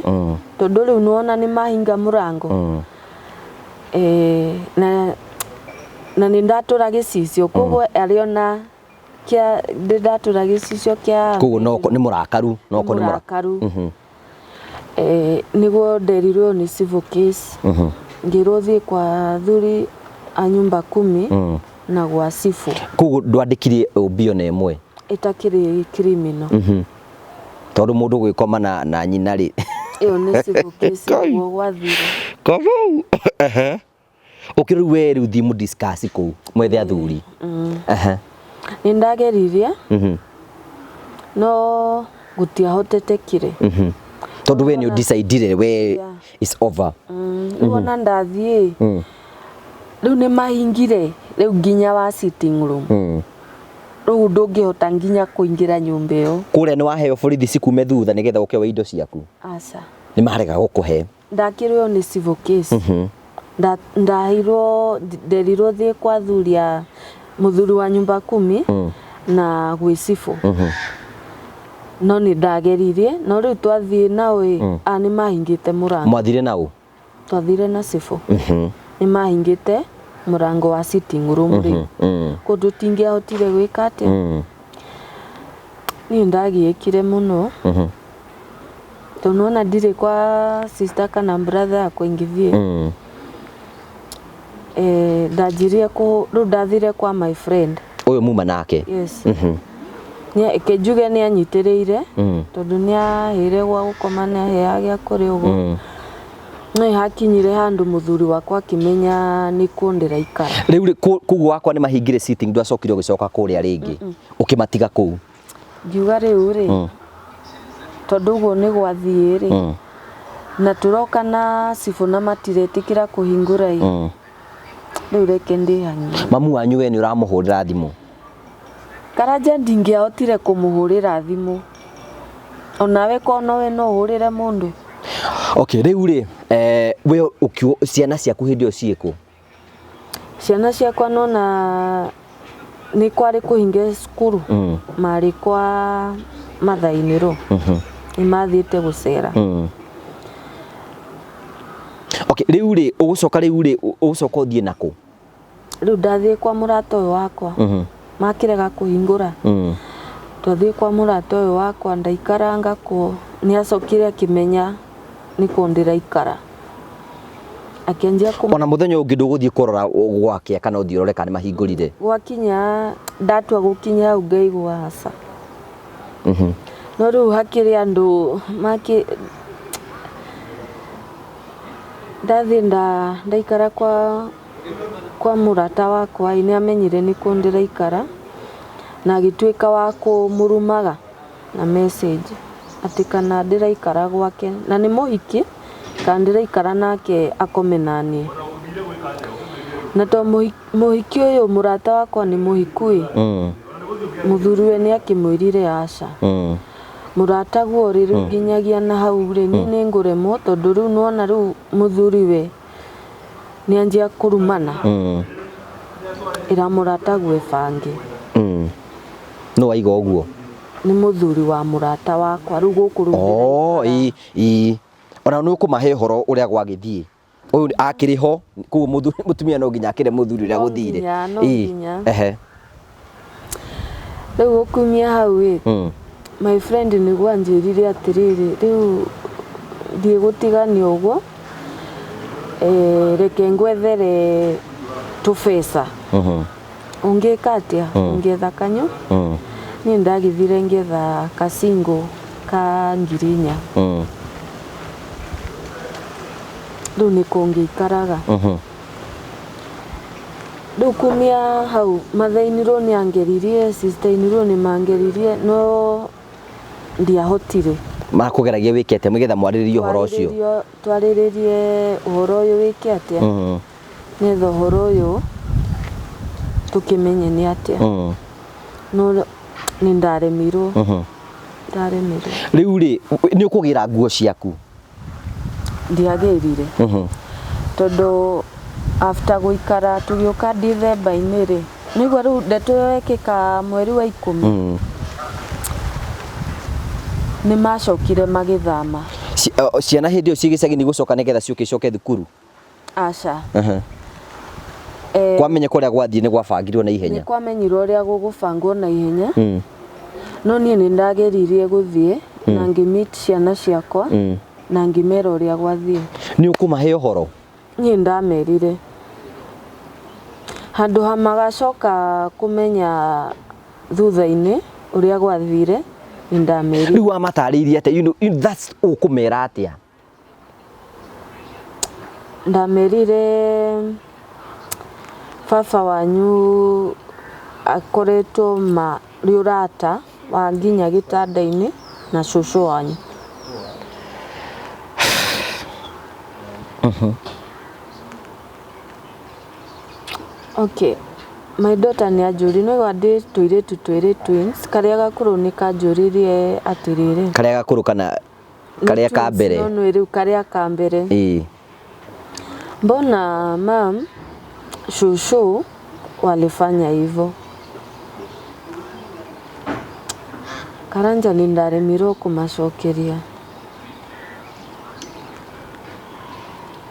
tondũ rĩu nĩwona nĩ mahinga mũrango. Na nĩ ndatũra gĩcicio koguo arĩ ona kĩa nĩ ndatũra gĩcicio kĩa Koguo no nĩ mũrakaru, no nĩ mũrakaru. Nĩguo nderirwo nĩ civil case. Ngĩrwo thiĩ kwa athuri a nyumba kumi na gwa cibũ. Koguo ndwandĩkire OB ona ĩmwe? Ĩtakĩrĩ criminal. Tondũ mũndũ gwĩkoma na nyina rĩ. Ĩyo nĩ civil case ũguo gwathire. Kamau. Ũkĩrĩ rĩu we rĩu thiĩ mũ discuss kũu mwethe athuri. Nĩ ndageririe. No Gũtiahotetekire. Tondũ we nĩ ũdecidire we is over. Rĩu ona ndathiĩ rĩu nĩ mahingire rĩu nginya wa sitting room. Rĩu ndũngĩhota nginya kũingĩra nyũmba ĩyo. Kũrĩa nĩ waheo borithi cikume thutha nĩgetha ũke woe indo ciaku? Aca. Nĩ marega gũkũhe? Ndakĩrwo nĩ civil case. Ndaheirwo, nderirwo thiĩ kwa athuri a mũthuri wa nyumba kumi na gwĩ cibũ. No nĩ ndageririe, no rĩu twathiĩ nao ĩ, a nĩ mahingĩte mũrango. Mwathire nao? Twathire na cibũ. Nĩ mahingĩte mũrango wa sitting room rĩu. Kũndũ tingĩahotire gwĩka atĩa. Niĩ ndagiĩkire mũno. Tondũ nĩwona ndirĩ kwa sister kana brother yakwa ingĩthiĩ. Ndanjirie kũ, rĩu ndathire kwa my friend. Ũyũ muma nake? Yes. Reke njuge nĩ anyitĩrĩire tondũ nĩ aheire gwa gũkoma, nĩ aheaga gĩa kũrĩa ũguo. No hakinyire handũ mũthuri wakwa akĩmenya nĩ kũ ndĩraikara. Rĩu rĩ, kũu gwakwa nĩ mahingire sitting, ndwacokire ũgĩcoka kũrĩa rĩngĩ, ũkĩmatiga kũu? Ngiuga rĩu rĩ, tondũ ũguo nĩ gwathiĩ rĩ, na tũroka na cibũ na matiretĩkĩra kũhingũra ĩ, rĩu reke ndĩhang'ie. Mamu wanyu we nĩ ũramũhũrĩra thimũ? Karanja ndingĩahotire kũmũhũrĩra thimũ. Onawe ko nowe no ũhũrĩre mũndũ. Okay, rĩu rĩ, we ciana ciaku hĩndĩ ĩyo ciĩkũ? Ciana ciakwa nona nĩ kwarĩ kũhinge cukuru, marĩ kwa mathainĩ rũ, nĩ mathiĩte gũcera. Okay, rĩu rĩ, ũgũcoka rĩu rĩ, ũgũcoka ũthiĩ nakũ? Rĩu ndathiĩ kwa mũrata ũyũ wakwa, makĩrega kũhingũra. Twathiĩ kwa mũrata ũyũ wakwa, ndaikaranga kuo, nĩ acokire akĩmenya nĩ kũ ndĩraikara. Akĩanjia kũ Ona mũthenya ũngĩ ndũgũthiĩ kũrora gwake kana ũthiĩ ũrore kana nĩ mahingũrire? Gwakinya, ndatua gũkinya hau ngaigua aca. No rĩu hakĩrĩ andũ makĩ ndathiĩ ndaikara kwa mũrata wakwa ĩ, nĩ amenyire nĩ kũ ndĩraikara na agĩtuĩka wa kũmũrumaga na message atĩ kana ndĩraikara gwake na nĩ mũhiki, kana ndĩraikara nake akome naniĩ. Na to mũhiki ũyũ mũrata wakwa nĩ mũhiku ĩ, mũthuriwe nĩ akĩmwĩrire aca. Mũrata guo rĩ, rĩu nginyagia na hau rĩ, niĩ nĩ ngũremwo tondũ rĩu nĩwona rĩu mũthuriwe nĩ anjia kũrumana. Ĩra mũrata guo ebange. Nũ waiga ũguo? Nĩ mũthuri wa mũrata wakwa rĩu gũkũ rĩu Oh, ndĩraikara. ĩ. Ona nĩ ũkũmahe ũhoro ũrĩa gwagĩthiĩ. Ũyũ akĩrĩ ho, koguo mũtumia no nginya akĩre mũthuri ũrĩa No gũthire. nginya, no nginya. Rĩu gũkumia hau ĩ, my friend nĩguo anjĩrire atĩrĩrĩ, rĩu thiĩ gũtigania ũguo, reke ngwethere tũbeca. Ũngĩka atĩa? Ũngĩetha kanyũ? Niĩ ndagĩthire ngĩetha kacingo ka 4,000. Rĩu nĩkuo ngĩikaraga. Rĩu kumia hau mathainirwo nĩ angeririe, sister-inirwo nĩ mangeririe, no ndiahotire. Makũgeragia wĩke atĩa nĩgetha mwarĩrĩrie ũhoro ũcio? Twarĩrĩrie ũhoro ũyũ wĩke atĩa? Nĩgetha ũhoro ũyũ tũkĩmenye nĩ atĩa. No nĩ ndaremirwo. Ndaremirwo. Rĩu rĩ, nĩ ũkũgĩra nguo ciaku? Ndiagĩrire. Tondũ after gũikara tũgĩũka December-inĩ rĩ, nĩguo rĩu ndeto ĩyo yekĩka mweri wa 10. Nĩ macokire magĩthama. Ciana hĩndĩ ĩyo ciĩ gĩcagi nĩ gũcoka nĩgetha ciũke icoke thukuru? Aca. Kwamenya kũrĩa gwathiĩ nĩ gwabangirwo na ihenya? Nĩ kwamenyirwo ũrĩa gũgũbangwo na ihenya. No niĩ nĩ ndageririe gũthiĩ na ngĩ-meet ciana ciakwa na ngĩmera ũrĩa gwathiĩ. Nĩ ũkũmahe ũhoro? Niĩ ndamerire. Handũ ha magacoka kũmenya thutha-inĩ ũrĩa gwathire, nĩ ndamerire. Rĩu wamatarĩirie atĩa? That's ũkũmera atĩa? Ndamerire baba wanyu akoretwo marĩ ũrata wa nginya gĩtanda-inĩ. Na cũcũ wanyu. Okay. My daughter nĩ anjũri no igua ndĩ tũirĩtu twĩrĩ twins, karĩa gakũrũ nĩ kanjũririe atĩrĩrĩ. Karĩa gakũrũ kana Nĩ karĩa ka twins, mbere? No nĩ rĩu karĩa ka mbere. Ĩĩ. Mbona mam shushu walifanya hivyo? Karanja nĩ ndaremirwo kũmacokeria.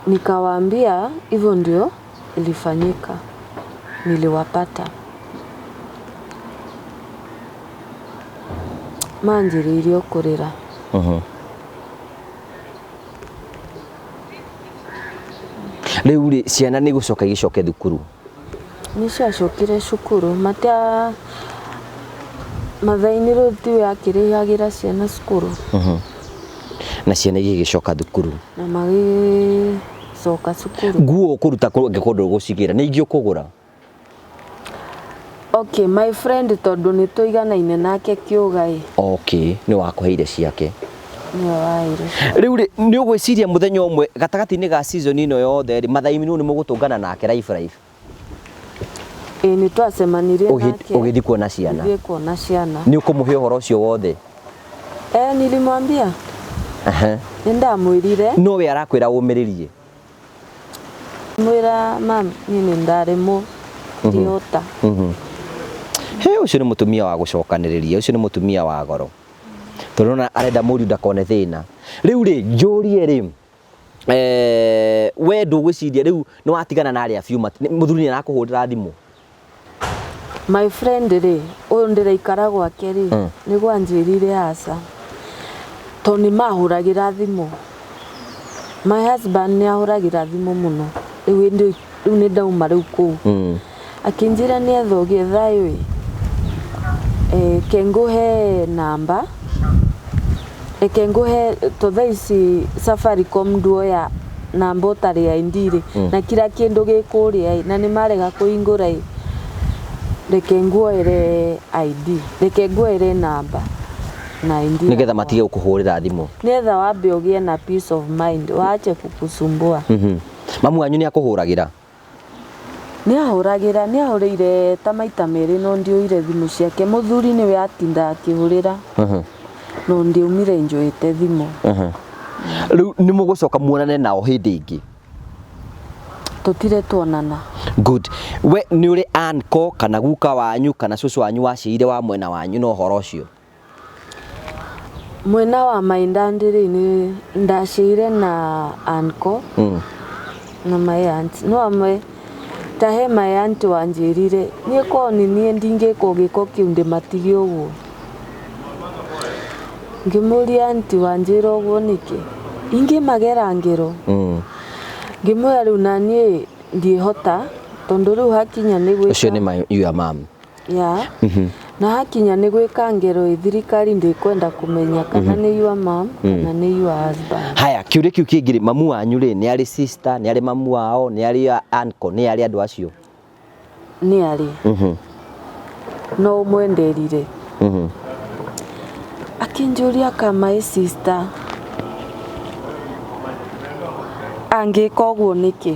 Nikawaambia hivyo ndio ilifanyika, niliwapata. Manjĩrĩirie o kũrĩra. Rĩu rĩ, ciana nĩ gũcoka igĩcoke thukuru? Nĩ ciacokire cukuru, matia mathaa-inĩ rĩu tiwe akĩrĩhagĩra ciana cukuru. Na ciana igĩgĩcoka thukuru? Na magĩcoka cukuru. Nguo ũkũruta kũ angĩkorwo ndũgũcigĩra? Nĩ ingĩ ũkũgũra? Okay, my friend tondũ nĩ tũiganaine nake kĩũga ĩ. Okay, nĩ wakũheire ciake. Nĩwe waheire. Rĩu rĩ, nĩ ũgwĩciria mũthenya ũmwe gatagatĩ-inĩ ga season ĩno yothe rĩ, Mathaiminũ nĩ mũgũtũngana nake life life? Ĩĩ nĩ twacemanirie nake. Ũgĩthiĩ kuona ciana. Gũthiĩ kuona ciana. Nĩ ũkũmũhe ũhoro ũcio wothe? Eh, nilimwambia. Nĩ ndamwĩrire. No we arakwĩra ũmĩrĩrie? Mwĩra mam, niĩ nĩ ndaremwo, ndihota. He ũcio nĩ mũtumia wa gũcokanĩrĩria, ũcio nĩ mũtumia wa goro. Tondũ ona arenda mũriũ ndakone thĩna. Rĩu rĩ, njũrie rĩ, we ndũgwĩciria rĩu nĩ watigana na arĩa biũ, mũthuri nĩ arakũhũrĩra thimũ? My friend rĩ, ũyũ ndĩraikara gwake rĩ, nĩguo anjĩrire aca. Tondũ nĩ mahũragĩra thimũ. My husband nĩ ahũragĩra thimũ mũno. Rĩu hĩndĩ rĩu nĩ ndauma rĩu kũu. Akĩnjĩra nĩ etha ũgĩe thayũ ĩ. Ke ngũhe namba. Reke ngũhe to thaa ici Safaricom nduoya namba ũtarĩ ID rĩ, na kila kĩndũ gĩ kũrĩa ĩ, na nĩ marega kũhingũra ĩ, reke nguoere ID, reke nguoere namba na ID Nĩgetha yakwa. matige gũkũhũrĩra thimũ. Nĩgetha wambe ũgĩe na peace of mind, waache kukusumbua. Mamu wanyu nĩ akũhũragĩra? Nĩ ahũragĩra, nĩ ahũrĩire ta maita merĩ no ndioire thimũ ciake. Mũthuri nĩwe atindaga akĩhũrĩra. No ndiaumire njoete thimũ. Rĩu nĩ mũgũcoka muonane nao hĩndĩ ĩngĩ? Tũtirĩ tuonana. Good. We nĩ ũrĩ uncle kana guka wanyu kana cũcũ wanyu waciire wa mwena wanyu na ũhoro ũcio? Mwena wa my dad rĩ, nĩ ndaciire na uncle na my aunt. No amwe ta he my aunt wanjĩrire niĩ korwo nĩ niĩ ndingĩka gĩko kĩu ndĩmatige ũguo. Ngĩmũria aunty wanjĩra ũguo nĩkĩ? Ingĩmagera ngero. Ngĩmwĩra rĩu na niĩ ndiĩhota tondũ rĩu hakinya nĩ gwĩka. Ũcio nĩ my your mom. Yeah. Na hakinya nĩ gwĩka ngero ĩ, thirikari ndĩkwenda kũmenya kana nĩ your mom kana nĩ your husband. Haya, kĩũria kĩu kĩngĩ rĩ, mamu wanyu rĩ, nĩ arĩ sister, nĩ arĩ mamu wao, nĩ arĩ uncle, nĩ arĩ andũ acio? Nĩ arĩ. No ũmwe nderire. Akĩnjũria ka my sister angĩka ũguo nĩkĩ?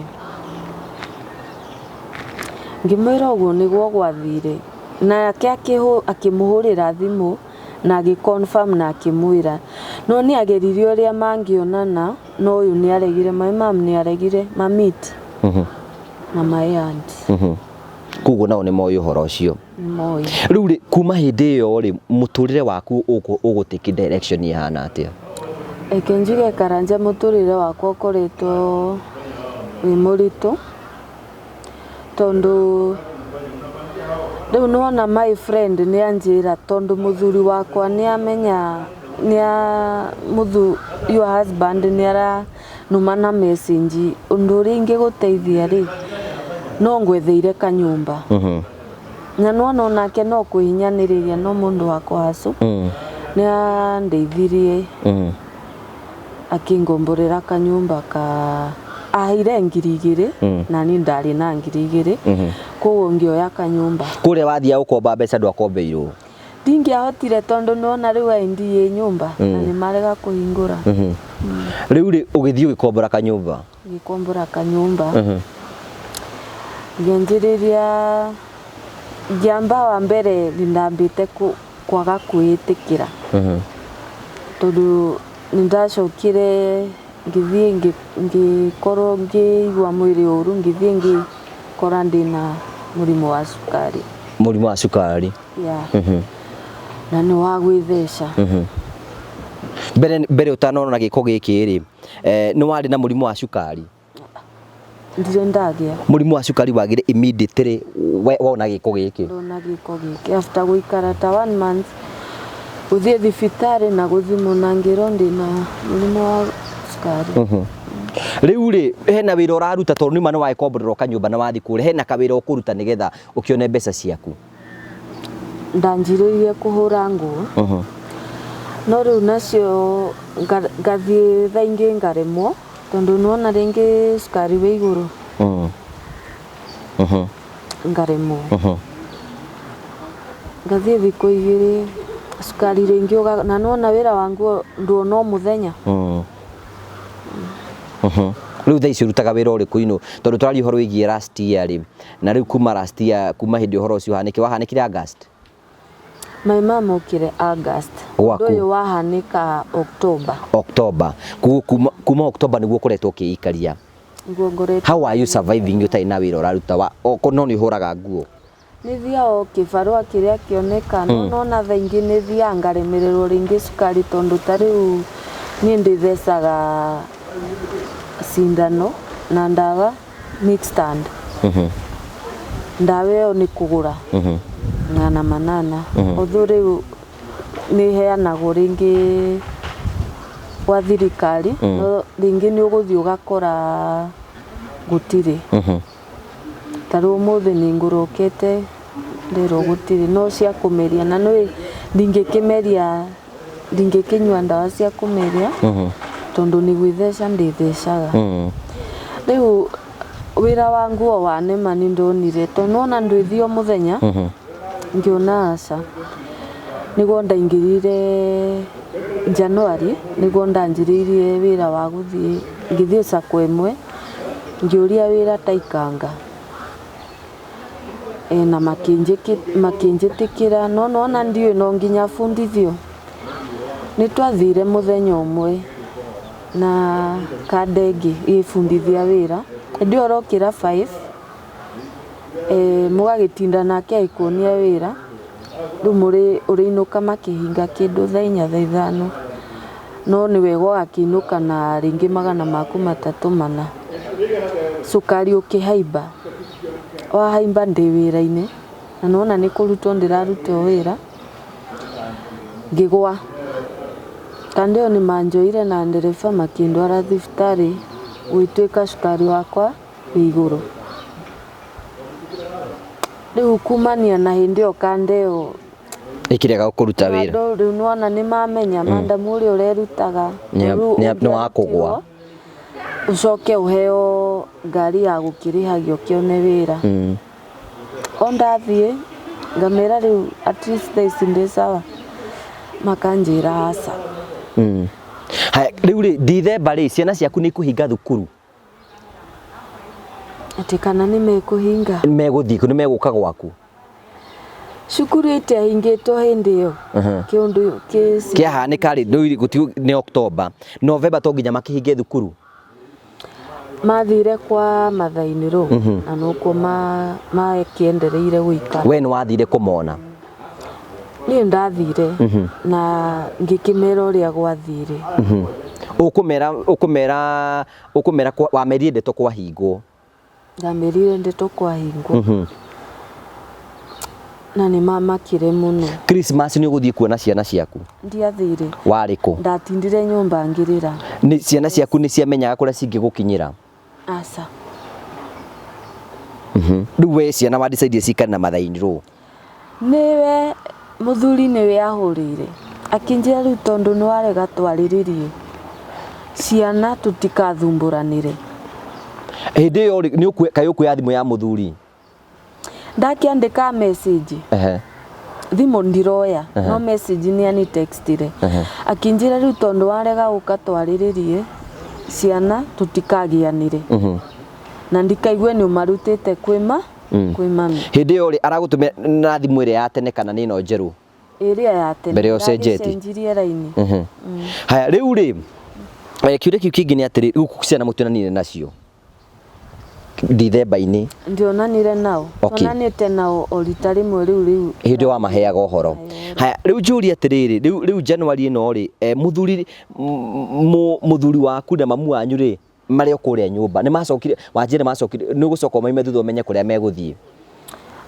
Ngĩmwĩra ũguo nĩguo gwathire. Nake akĩmũhũrĩra thimũ na agĩ confirm na akĩmwĩra. No nĩ ageririe ũrĩa mangĩonana no ũyũ nĩ aregire, my mom nĩ aregire ma meet na my aunt. Koguo nao nĩ moĩ ũhoro ũcio. Nĩ moĩ. Rĩu rĩ, kuma hĩndĩ ĩyo rĩ, mũtũrĩre waku ũgũtake direction ĩhana atĩa? Reke njuge Karanja mũtũrĩre wakwa ũkoretwo wĩ mũritũ tondũ rĩu nĩwona my friend nĩ anjĩra tondũ mũthuri wakwa nĩ amenya your husband nĩ aranuma na message ũndũ ũrĩa ingĩgũteithia rĩ no ngwetheire kanyũmba. Na nĩwona onake no kwĩhinyanĩrĩria no mũndũ wa kũhacũ nĩ andeithirie akĩngomborera kanyũmba ka aheire 2,000 na niĩ ndarĩ na 2,000 koguo ngĩoya kanyũmba. Kũrĩa wathiaga gũkomba mbeca ndwakombeirwo? Ndingĩahotire tondũ nĩwona rĩu ID ĩ nyũmba na nĩ marega kũhingũra. Rĩu rĩ, ũgĩthiĩ ũgĩkombora kanyũmba? Ngĩkombora kanyũmba. Ngĩanjĩrĩria, ngĩamba wa mbere nĩ ndambĩte kwaga kwĩĩtĩkĩra tondũ nĩ ndacokire ngĩthiĩ ngĩkorwo ngĩigua mwĩrĩ ũru, ngĩthiĩ ngĩkora ndĩna mũrimũ wa cukari. Mũrimũ wa cukari. Yeah. Na nĩ wa gwĩtheca. Mbere mbere ũtanona gĩko gĩkĩ rĩ, nĩ warĩ na mũrimũ wa cukari? Ndirĩ ndagĩa. Mũrimũ wa cukari wagire immediately wona gĩko gĩkĩ? Ndona gĩko gĩkĩ after gũikara ta one month, gũthiĩ thibitarĩ na gũthimwo na ngĩrwo ndĩna mũrimũ wa cukari. Rĩu rĩ, hena wĩra ũraruta? Tondũ nĩma nĩ wagĩkomborerwo kanyũmba na wathiĩ kũrĩa, hena kawĩra ũkũruta nĩgetha ũkĩone mbeca ciaku? Ndanjirĩirie kũhũra nguo, no rĩu nacio ngathiĩ thaa ingĩ ngaremwo tondũ nĩwona rĩngĩ cukari wĩ igũrũ, ngaremwo. Ngathiĩ thikũ 2 cukari rĩngĩ na nĩwona wĩra wa nguo nduona o mũthenya. Rĩu thaa ici ũrutaga wĩra ũrĩkũ ino? Tondũ tũraria ũhoro wĩgiĩ last year rĩ, na rĩu kuma last year, kuma hĩndĩ ũhoro ũcio ũhanĩke, wahanĩkire August? My mom okire August. Gwaku? Ũndũ ũyũ wahanĩka October. October. Koguo kuma October nĩguo ũkoretwo ũkĩikaria? Nĩguo ngoretwo. How are you surviving ũtarĩ na wĩra ũraruta wa no nĩ ũhũraga nguo? Nĩ thiaga o kĩbarũa kĩrĩa kĩoneka, no nona thaa ingĩ nĩ thiaga ngaremererwo rĩngĩ cukari tondũ ta rĩu niĩ ndĩthecaga cindano na ndawa mixed. Ndawa ĩyo nĩ kũgũra 800. Although rĩu nĩ ĩheanagwo rĩngĩ gwa thirikari, no rĩngĩ nĩ ũgũthiĩ ũgakora gũtirĩ. Ta rĩu ũmũthĩ nĩ ngũrokete nderwo gũtirĩ, no cia kũmeria, na nĩ ndingĩkĩmeria, ndingĩkĩnyua ndawa cia kũmeria tondũ nĩ gwĩtheca ndĩthecaga. Rĩu wĩra wa nguo wanema, nĩ ndonire tondũ nĩwona ndwĩthiĩ o mũthenya, ngĩona aca. Nĩguo ndaingĩrire January, nĩguo ndanjĩrĩirie wĩra wa gũthiĩ, ngĩthiĩ sacco ĩmwe ngĩũria wĩra ta ikanga. Na makĩnjĩtĩkĩra, no nĩwona ndiũĩ no nginya bundithio. Nĩ twathire mũthenya ũmwe na kanda ĩngĩ ĩgĩbundithia wĩra. Hĩndĩ ĩyo ũrokĩra 5, mũgagĩtinda nake agĩkuonia wĩra, rĩu mũrĩ ũrĩinũka makĩhinga kĩndũ thaa 4, thaa 5, no nĩ wega ũgakĩinũka na rĩngĩ 300 4. Cukari ũkĩhaimba, wahaimba ndĩ wĩra-inĩ, na nĩwona nĩ kũrutwo ndĩrarutwo wĩra, ngĩgwa. Kanda ĩyo nĩ manjoire na ndereba makĩndwara thibitarĩ, gũgĩtuĩka cukari wakwa wĩ igũrũ. Rĩu kumania na hĩndĩ ĩyo kanda ĩyo ĩkĩrega kũruta wĩra. Andũ rĩu nĩwona nĩ mamenya madam ũrĩa ũrerutaga rĩu nĩ wa kũgwa. Ũngĩarutirwo, ũcoke ũheo ngari ya gũkĩrĩhagio ũkĩone wĩra. O ndathiĩ ngamera rĩu at least thaa ici ndĩ sawa, makanjĩra aca. Haya, rĩu rĩ, Dithemba rĩ, ciana ciaku nĩ ikũhinga thukuru? Atĩ kana nĩ mekũhinga? Megũthiĩ kũ? Nĩ megũka gwaku? Cukuru itiahingĩtwo hĩndĩ ĩyo. Kĩũndũ kĩ Kĩahanĩka rĩ, rĩu nĩ October, November, to nginya makĩhinge thukuru? Mathire kwa mathainĩ rũ na nukuo makĩendereire gũikara. We nĩ wathire kũmona? Niĩ ndathire na ngĩkĩmera ũrĩa gwathire. Ũkũmera wamerire ndeto kwahingwo? Ndamerire ndeto kwahingwo na nĩ mamakire mũno. Christmas nĩ ũgũthiĩ kuona ciana ciaku? Ndiathire. Warĩ kũ? Ndatindire nyũmba ngĩrĩra. Nĩ ciana ciaku nĩ ciamenyaga kũrĩa cingĩgũkinyĩra? Aca. Rĩu we ciana wa decide cikare na mathaini rũ? Nĩwe mũthuri nĩwe ahũrĩire akĩnjĩra rĩu tondũ nĩ warega twarĩrĩrie ciana tũtikathumbũranĩre. Hĩndĩ ĩyo rĩ, nĩ kaĩ ũkuoya thimũ ya mũthuri? Ndakĩandĩka message. Thimũ ndiroya, no message nĩ ani textire akĩnjĩra rĩu tondũ warega gũka twarĩrĩrie ciana tũtikagĩanire na ndikaigue nĩ ũmarutĩte kwĩ ma kwĩ mami. Hĩndĩ ĩyo rĩ, aragũtũmĩra na thimũ ĩrĩa ya tene kana nĩ ĩno njerũ? Ĩrĩa ya tene. Mbere ya ũcenjetie. Ndagĩcenjirie raini. Haya, rĩu rĩ, kĩũria kĩu kĩngĩ nĩ atĩrĩ, rĩu ciana mũtionanire nacio Ndithemba-inĩ? Ndionanire nao. Tuonanĩte nao o rita rĩmwe rĩu rĩu. Hĩndĩ wamaheaga ũhoro. Haya, rĩu njũrie atĩrĩrĩ, rĩu rĩu January ĩno rĩ, mũthuri mũthuri waku na mamu wanyu rĩ, marĩ o kũrĩa nyũmba, nĩ macokire, wanjĩra macokire, nĩ ũgũcoka ũmaime thutha ũmenye kũrĩa megũthiĩ?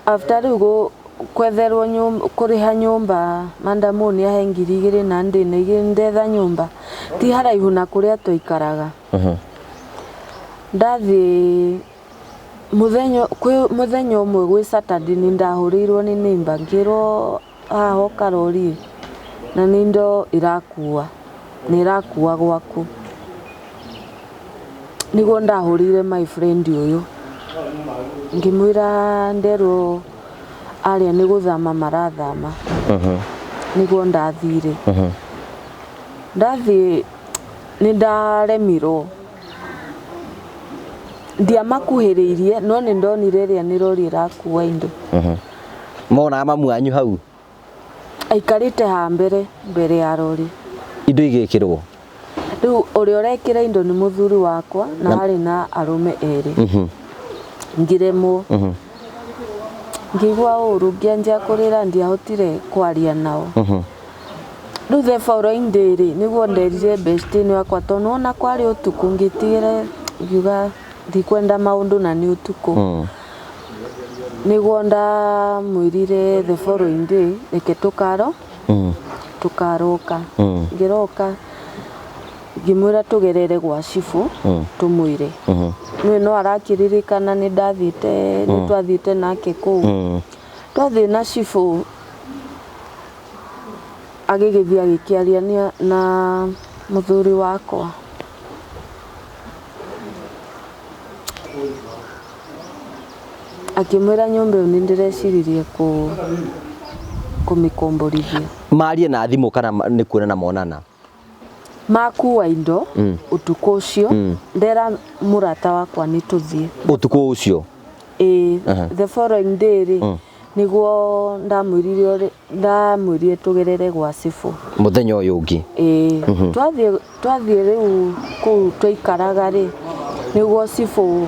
After rĩu kwetherwo nyũmba, kũrĩha nyũmba, mandamu nĩ ahe 2000 na ndĩna igĩrĩ ndetha nyũmba ti haraihu na kũrĩa twaikaraga. Ndathiĩ mũthenya, kwĩ mũthenya ũmwe gwĩ Saturday nĩ ndahũrĩirwo nĩ neighbor ngĩrwo haha hoka rori na nĩ indo irakua na irakua gwaku. Nĩguo ndahũrĩire my friend ũyũ ngĩmwĩra nderwo arĩa nĩ gũthama marathama. Nĩguo ndathire. Ndathiĩ nĩ ndaremirwo, ndiamakuhĩrĩirie no nĩ ndonire ĩrĩa nĩ rori ĩrakua indo. Monaga mamu wanyu hau? Aikarĩte haha mbere, mbere ya rori. Indo igĩkĩrwo? Rĩu ũrĩa ũrekĩra indo nĩ mũthuri wakwa na harĩ na arũme erĩ. Ngĩremwo. Ngĩigua ũru, ngĩanjia kũrĩra, ndiahotire kwaria nao. Rĩu the following day rĩ, nĩguo nderire best ĩno yakwa tondũ nĩwona kwarĩ ũtukũ, ngĩtigĩra ngiuga ndikwenda maũndũ na nĩ ũtukũ. Nĩguo ndamwĩrire the following day reke tũkaro tũkaroka. Ngĩroka ngĩmwĩra tũgerere gwa cibũ tũmwĩre. Nĩwe no arakĩririkana nĩ ndathiĩte, nĩ twathiĩte nake kũu. Twathiĩ na cibũ agĩgĩthiĩ agĩkĩaria na mũthuri wakwa. Akĩmwĩra nyũmba ĩyo nĩ ndĩreciririe kũmĩkomborithia. Marie na thimũ kana nĩ kuonana monana? Makua indo ũtukũ ũcio, ndera mũrata wakwa nĩ tũthiĩ. Ũtukũ ũcio? Ĩĩ, the following day rĩ, nĩguo ndamwĩrire ndamwĩrire tũgerere gwa cibũ. Mũthenya ũyũ ũngĩ? Ĩĩ, twathiĩ twathiĩ rĩu kũu twaikaraga rĩ, nĩguo cibũ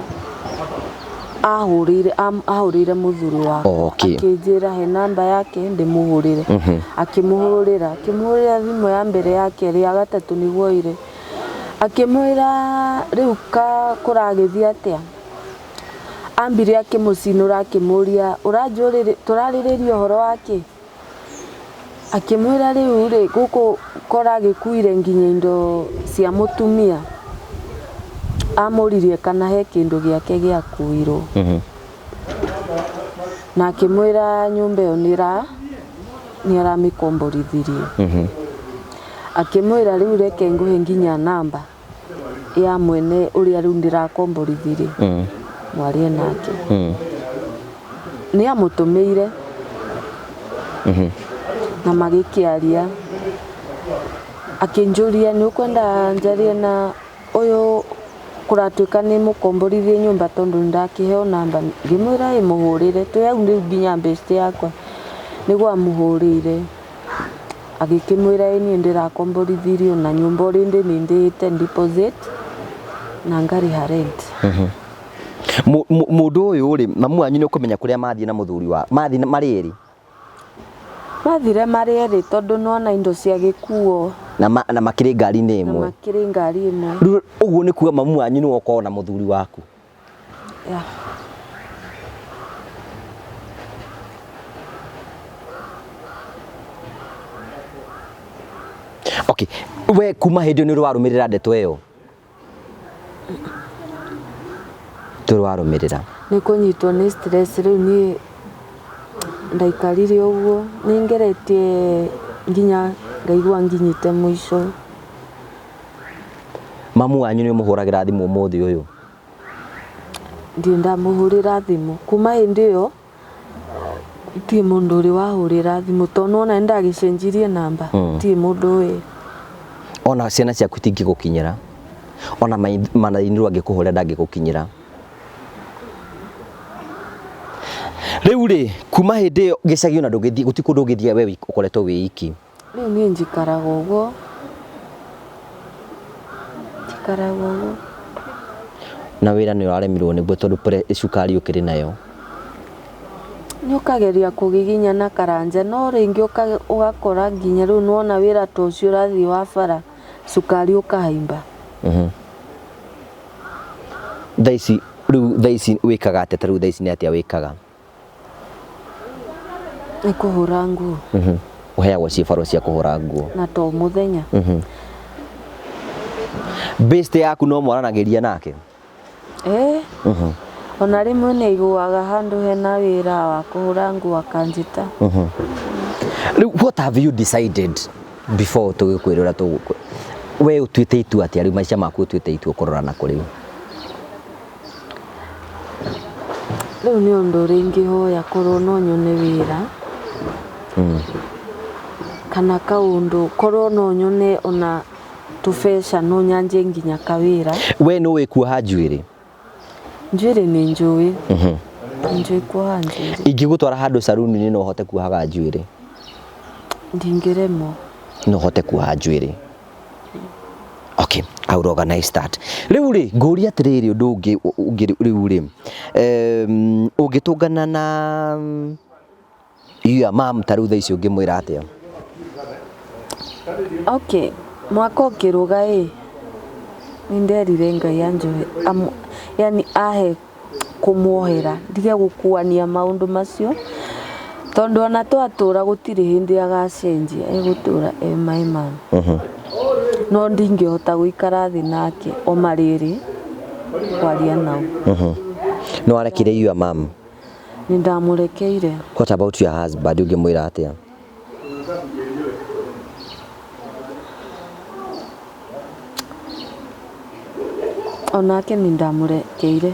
ahũrĩire ahũrĩire mũthuri wakwa. Akĩnjĩra he namba yake ndĩmũhũrĩre. Akĩmũhũrĩra, akĩmũhũrĩra thimũ ya mbere, ya kerĩ, ya gatatũ nĩguo oire. Akĩmwĩra rĩu ka kũragĩthiĩ atĩa? Ambire akĩmũcinũra akĩmũria ũranjũrĩrĩ tũrarĩrĩria ũhoro wa kĩ? Akĩmwĩra rĩu rĩ, gũkũ koragĩkuire nginya indo cia mũtumia. Amũririe kana he kĩndũ gĩake gĩakuirwo. Na akĩmwĩra nyũmba ĩyo nĩ aramĩkomborithirie. Akĩmwĩra rĩu reke ngũhe nginya namba ya mwene ũrĩa rĩu ndĩrakomborithirie mwarie nake. Nĩ amũtũmĩire na magĩkĩaria. Akĩnjũria nĩ ũkwenda njarie na ũyũ kũratuĩka nĩ mũkomborithie nyũmba tondũ ndakĩheo namba. Ngĩmwĩra ĩ mũhũrĩre, twĩ hau rĩu nginya best yakwa nĩguo amũhũrĩire. Agĩkĩmwĩra ĩ niĩ ndĩrakomborithirio na nyũmba already nĩ ndĩhĩte deposit na ngarĩha rent. Mũndũ ũyũ rĩ, mamu wanyu nĩ ũkũmenya kũrĩa mathiĩ na mũthuri wa mathiĩ marĩ erĩ? Mathire marĩ erĩ tondũ nĩwona indo ciagĩkuo. Na makĩrĩ ngari-inĩ ĩmwe. Na makĩrĩ ngari ĩmwe. Rĩu ũguo nĩ kuga mamu wanyu nĩwe ũkoragwo na mũthuri waku? Yeah. Okay, we kuma hĩndĩ ĩyo nĩ ũrĩ warũmĩrĩra ndeto ĩyo? Ndũrĩ warũmĩrĩra? Nĩ kũnyitwo nĩ stress rĩu niĩ ndaikarire ũguo, nĩ ngeretie nginya ngaigua nginyĩte mũico. Mamu wanyu nĩ ũmũhũragĩra thimũ ũmũthĩ ũyũ? Ndirĩ ndamũhũrĩra thimũ kuma hĩndĩ ĩyo. Gũtirĩ mũndũ ũrĩ wahũrĩra thimũ tondũ nĩwona nĩndagĩcenjirie namba. Gũtirĩ mũndũ ũĩ. Ona ciana ciaku itingĩgũkinyĩra, ona manainirwo angĩkũhũrĩra ndangĩgũkinyĩra. Rĩu rĩ, kuma hĩndĩ ĩyo gĩcagi ona ndũngĩthiĩ, gũtirĩ kũndũ ũngĩthiĩ we ũkoretwo wĩ iki. Rĩu niĩ njikaraga ũguo, njikaraga ũguo. Na wĩra nĩ ũraremirwo nĩguo tondũ cukari ũkĩrĩ nayo. Nĩ ũkageria kũgiginya na karanja no rĩngĩ ũgakora nginya rĩu nĩwona wĩra ta ũcio ũrathiĩ wa bara cukari ũkahaimba. Thaa ici rĩu thaa ici wĩkaga atĩa ta rĩu thaa ici nĩ atĩa wĩkaga? Nĩ kũhũra nguo. Ũheagwo cibarũa cia kũhũra nguo. Na to mũthenya. Best yaku no mwaranagĩria nake? Ĩĩ. Ona rĩmwe nĩ aiguaga handũ hena wĩra wa kũhũra nguo akanjĩta. Rĩu what have you decided before tũgĩkwĩra ũrĩa tũgũkwĩra? We ũtuĩte itua atĩa rĩu maica maku ũtuĩte itua ũkũrora nakũ rĩu? Rĩu nĩ ũndũ ũrĩa ingĩhoya korwo no nyone wĩra kana kaũndũ korwo no nyone ona tũbeca no nyanjie nginya kawĩra. We nĩ ũĩ kuoha njuĩrĩ? Njuĩrĩ nĩ njũĩ. Nĩ njũĩ kuoha njuĩrĩ. Ingĩgũtwara handũ saruni-inĩ no ũhote kuohaga njuĩrĩ? Ndingĩremwo. No ũhote kuoha njuĩrĩ. Okay, I will organize that. Rĩu rĩ, ngũria atĩrĩrĩ ũndũ ũngĩ ũngĩ rĩu rĩ, ũngĩtũngana na your mom ta rĩu thaa ici ũngĩmwĩra atĩa? Okay, mwaka ũkĩrũga ĩ, nĩ nderire Ngai anjohe, yani ahe kũmuohera, ndige gũkuania maũndũ macio, tondũ ona twatũra gũtirĩ hĩndĩ agacenjia, egũtũra e my mom. No ndingĩhota gũikara thĩ nake o marĩrĩ kwaria nao. Nĩ warekire your mom? Nĩ ndamũrekeire. What about your husband ũngĩmwĩra atĩa? Onake nĩ ndamũrekeire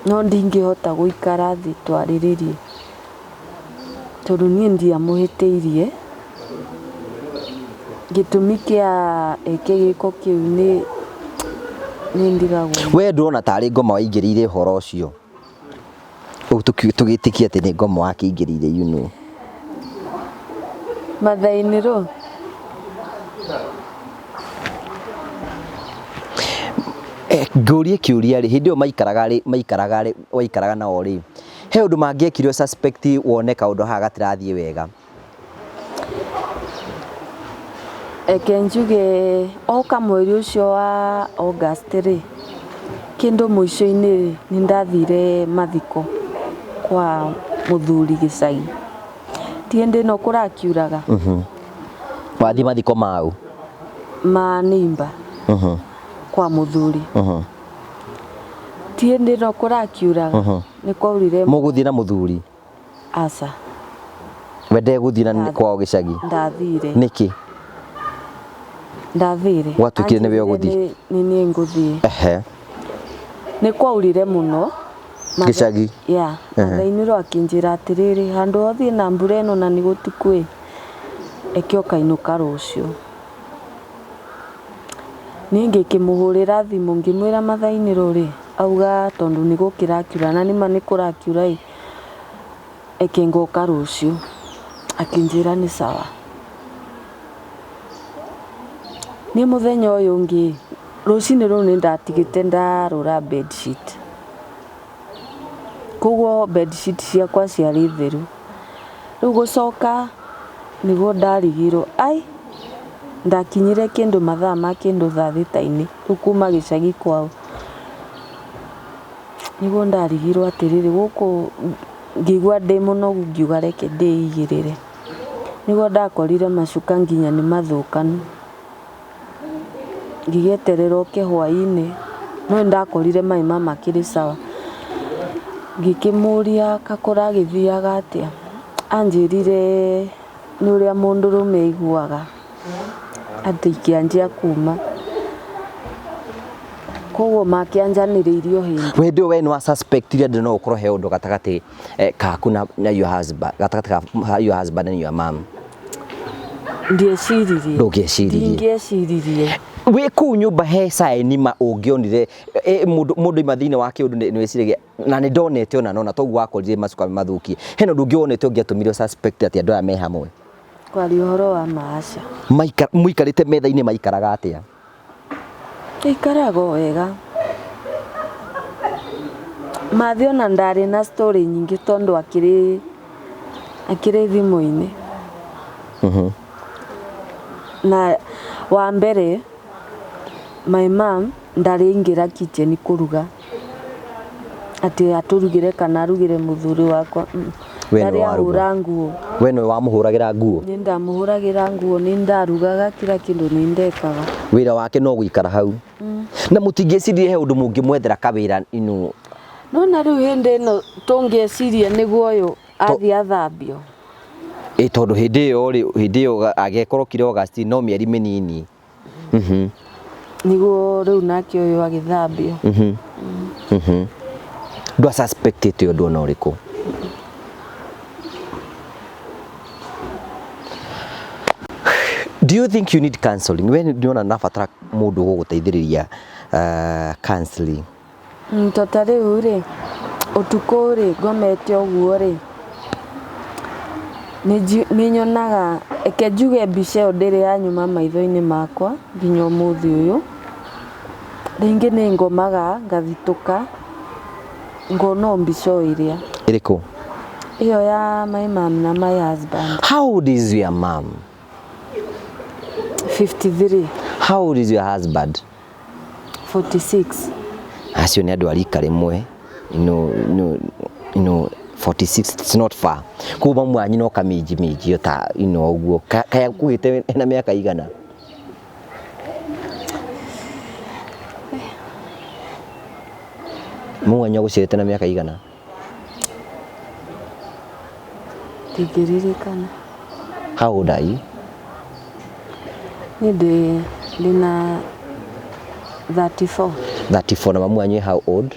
no ndingĩhota gũikara thĩ twarĩrĩrie tondũ niĩ ndiamũhĩtĩirie. Gĩtũmi kĩa eke gĩko kĩu nĩ ndigagwo. We ndũrona tarĩ ngoma waingĩrĩire ũhoro ũcio? Tũgĩtĩkia atĩ nĩ ngoma wakĩingĩrĩire you know. Mathainĩ rũ? Ngũrie kĩũria rĩ, hĩndĩ ĩyo maikaraga rĩ, maikaraga rĩ, waikaraga nao rĩ, he ũndũ mangĩekire suspect wone kaũndũ haha gatirathiĩ wega? Reke njuge oka mweri ũcio wa August rĩ, kĩndũ mũico-inĩ rĩ, nĩ ndathire mathiko kwa mũthuri gĩcagi. Ti hĩndĩ ĩno kũrakiuraga? Wathiĩ mathiko mau? Ma neighbour kwa mũthuri. Ti hĩndĩ ĩno kũrakiuraga? Nĩ kwaurire. Mũgũthiĩ na mũthuri? Aca. We ndegũthiĩ na kwao gĩcagi? Ndathire. Nĩkĩ? Ndathire. Gwatuĩkire nĩwe ũgũthiĩ? Nĩ niĩ ngũthiĩ. Nĩ kwaurire mũno. Gĩcagi? Yeah. Mathainĩrwo akĩnjĩra atĩrĩrĩ, handũ ha ũthiĩ na mbura ĩno na nĩ gũtukũ ĩ, eke ũkainũka rũciũ. Niĩ ngĩkĩmũhũrĩra thimũ ngĩmwĩra Mathainĩrwo rĩ, auga tondũ nĩ gũkĩrakiura na nĩma nĩ kũrakiura ĩ, eke ngoka rũciũ. Akĩnjĩra nĩ sawa. Niĩ mũthenya ũyũ ũngĩ, rũcinĩ rũu nĩ ndatigĩte ndarũra bed sheet. Koguo bed sheet ciakwa ciarĩ theru. Rĩu gũcoka nĩguo ndarigirwo, ai ndakinyire kĩndũ mathaa ma kĩndũ thaa thita-inĩ, rĩu kuma gĩcagi kwao. Nĩguo ndarigirwo atĩrĩrĩ, gũkũ ngĩigua ndĩ mũnogu ngiuga reke ndĩigĩrĩre. Nĩguo ndakorire macuka nginya nĩ mathũkanu. Ngĩgĩeterera oke hwaĩ-inĩ, no nĩ ndakorire mai ma makĩrĩ sawa. Ngĩkĩmũria kakũragĩthiaga atĩa, anjĩrire nĩ ũrĩa mũndũrũme aiguaga atĩ ikĩanjia kuma. Koguo makĩanjanĩrĩirio hĩndĩ. Hĩndĩ ĩyo we nĩ wa suspectire atĩ no ũkorwo he ũndũ gatagatĩ kaku na your husband, gatagatĩ ka your husband and your mom? Ndieciririe. Ndũngĩeciririe. Ndingĩeciririe. Wĩ kũu nyũmba he sign ma ũngĩonire mũndũ mũndũ ima thĩinĩ wa kĩũndũ nĩ wĩciragia na nĩ ndonete ona nona toguo wakorire macuka mathukie, hena ũndũ ũngĩ wonete ũngĩatũmire ũ suspect atĩ andũ aya me hamwe? Kwaria ũhoro wa ma aca. Mũikarĩte metha-inĩ maikaraga atĩa? Ikaraga o wega. Mathi ona ndarĩ na story nyingĩ tondũ akĩrĩ akĩrĩ thimũ-inĩ. Na wa mbere my mom ndarĩ aingĩra kitchen kũruga atĩ atũrugĩre kana arugĩre mũthuri wakwa. We nĩwe Ndarĩ waruga. ahũra nguo. We nĩwe wamũhũragĩra nguo? Nĩ ndamũhũragĩra nguo, nĩ ndarugaga kila kĩndũ nĩ ndekaga. Wĩra wake no gũikara hau. Na mũtingĩcirie he ũndũ mũngĩmwethera kawĩra inu? No na rĩu hĩndĩ ĩno tũngĩeciria nĩguo ũyũ athiĩ athambio. Ĩ tondũ hĩndĩ ĩyo rĩ, hĩndĩ ĩyo agĩkorwo kire August no mĩeri mĩnini. Nĩguo rĩu nake ũyũ agĩthambio. Ndwa suspectĩte ũndũ ona ũrĩkũ? Do you think you need counseling? We nĩũrona nabatara mũndũ ũgũgũteithĩrĩria counseling? To ta rĩu rĩ, ũtukũ rĩ, ngomete ũguo rĩ, nĩ nyonaga, reke njuge mbica ĩyo ndĩrĩ yanyuma maitho-inĩ makwa nginya ũmũthĩ ũyũ. Rĩngĩ nĩ ngomaga ngathitũka ngona o mbica o ĩrĩa. Ĩrĩkũ? Ĩyo ya my mom na my husband. How old is your mom? 53. How old is your husband? 46. Acio nĩ andũ a rika rĩmwe. 46, it's not far. Koguo mamu wanyu no kaminji minji ta ũguo. Kaya akuĩte ena mĩaka igana? Mamu wanyu agũciarĩte na mĩaka igana? Ndingĩririkana. How old are you? Niĩ ndĩna 34. 34 na mamu wanyu how old?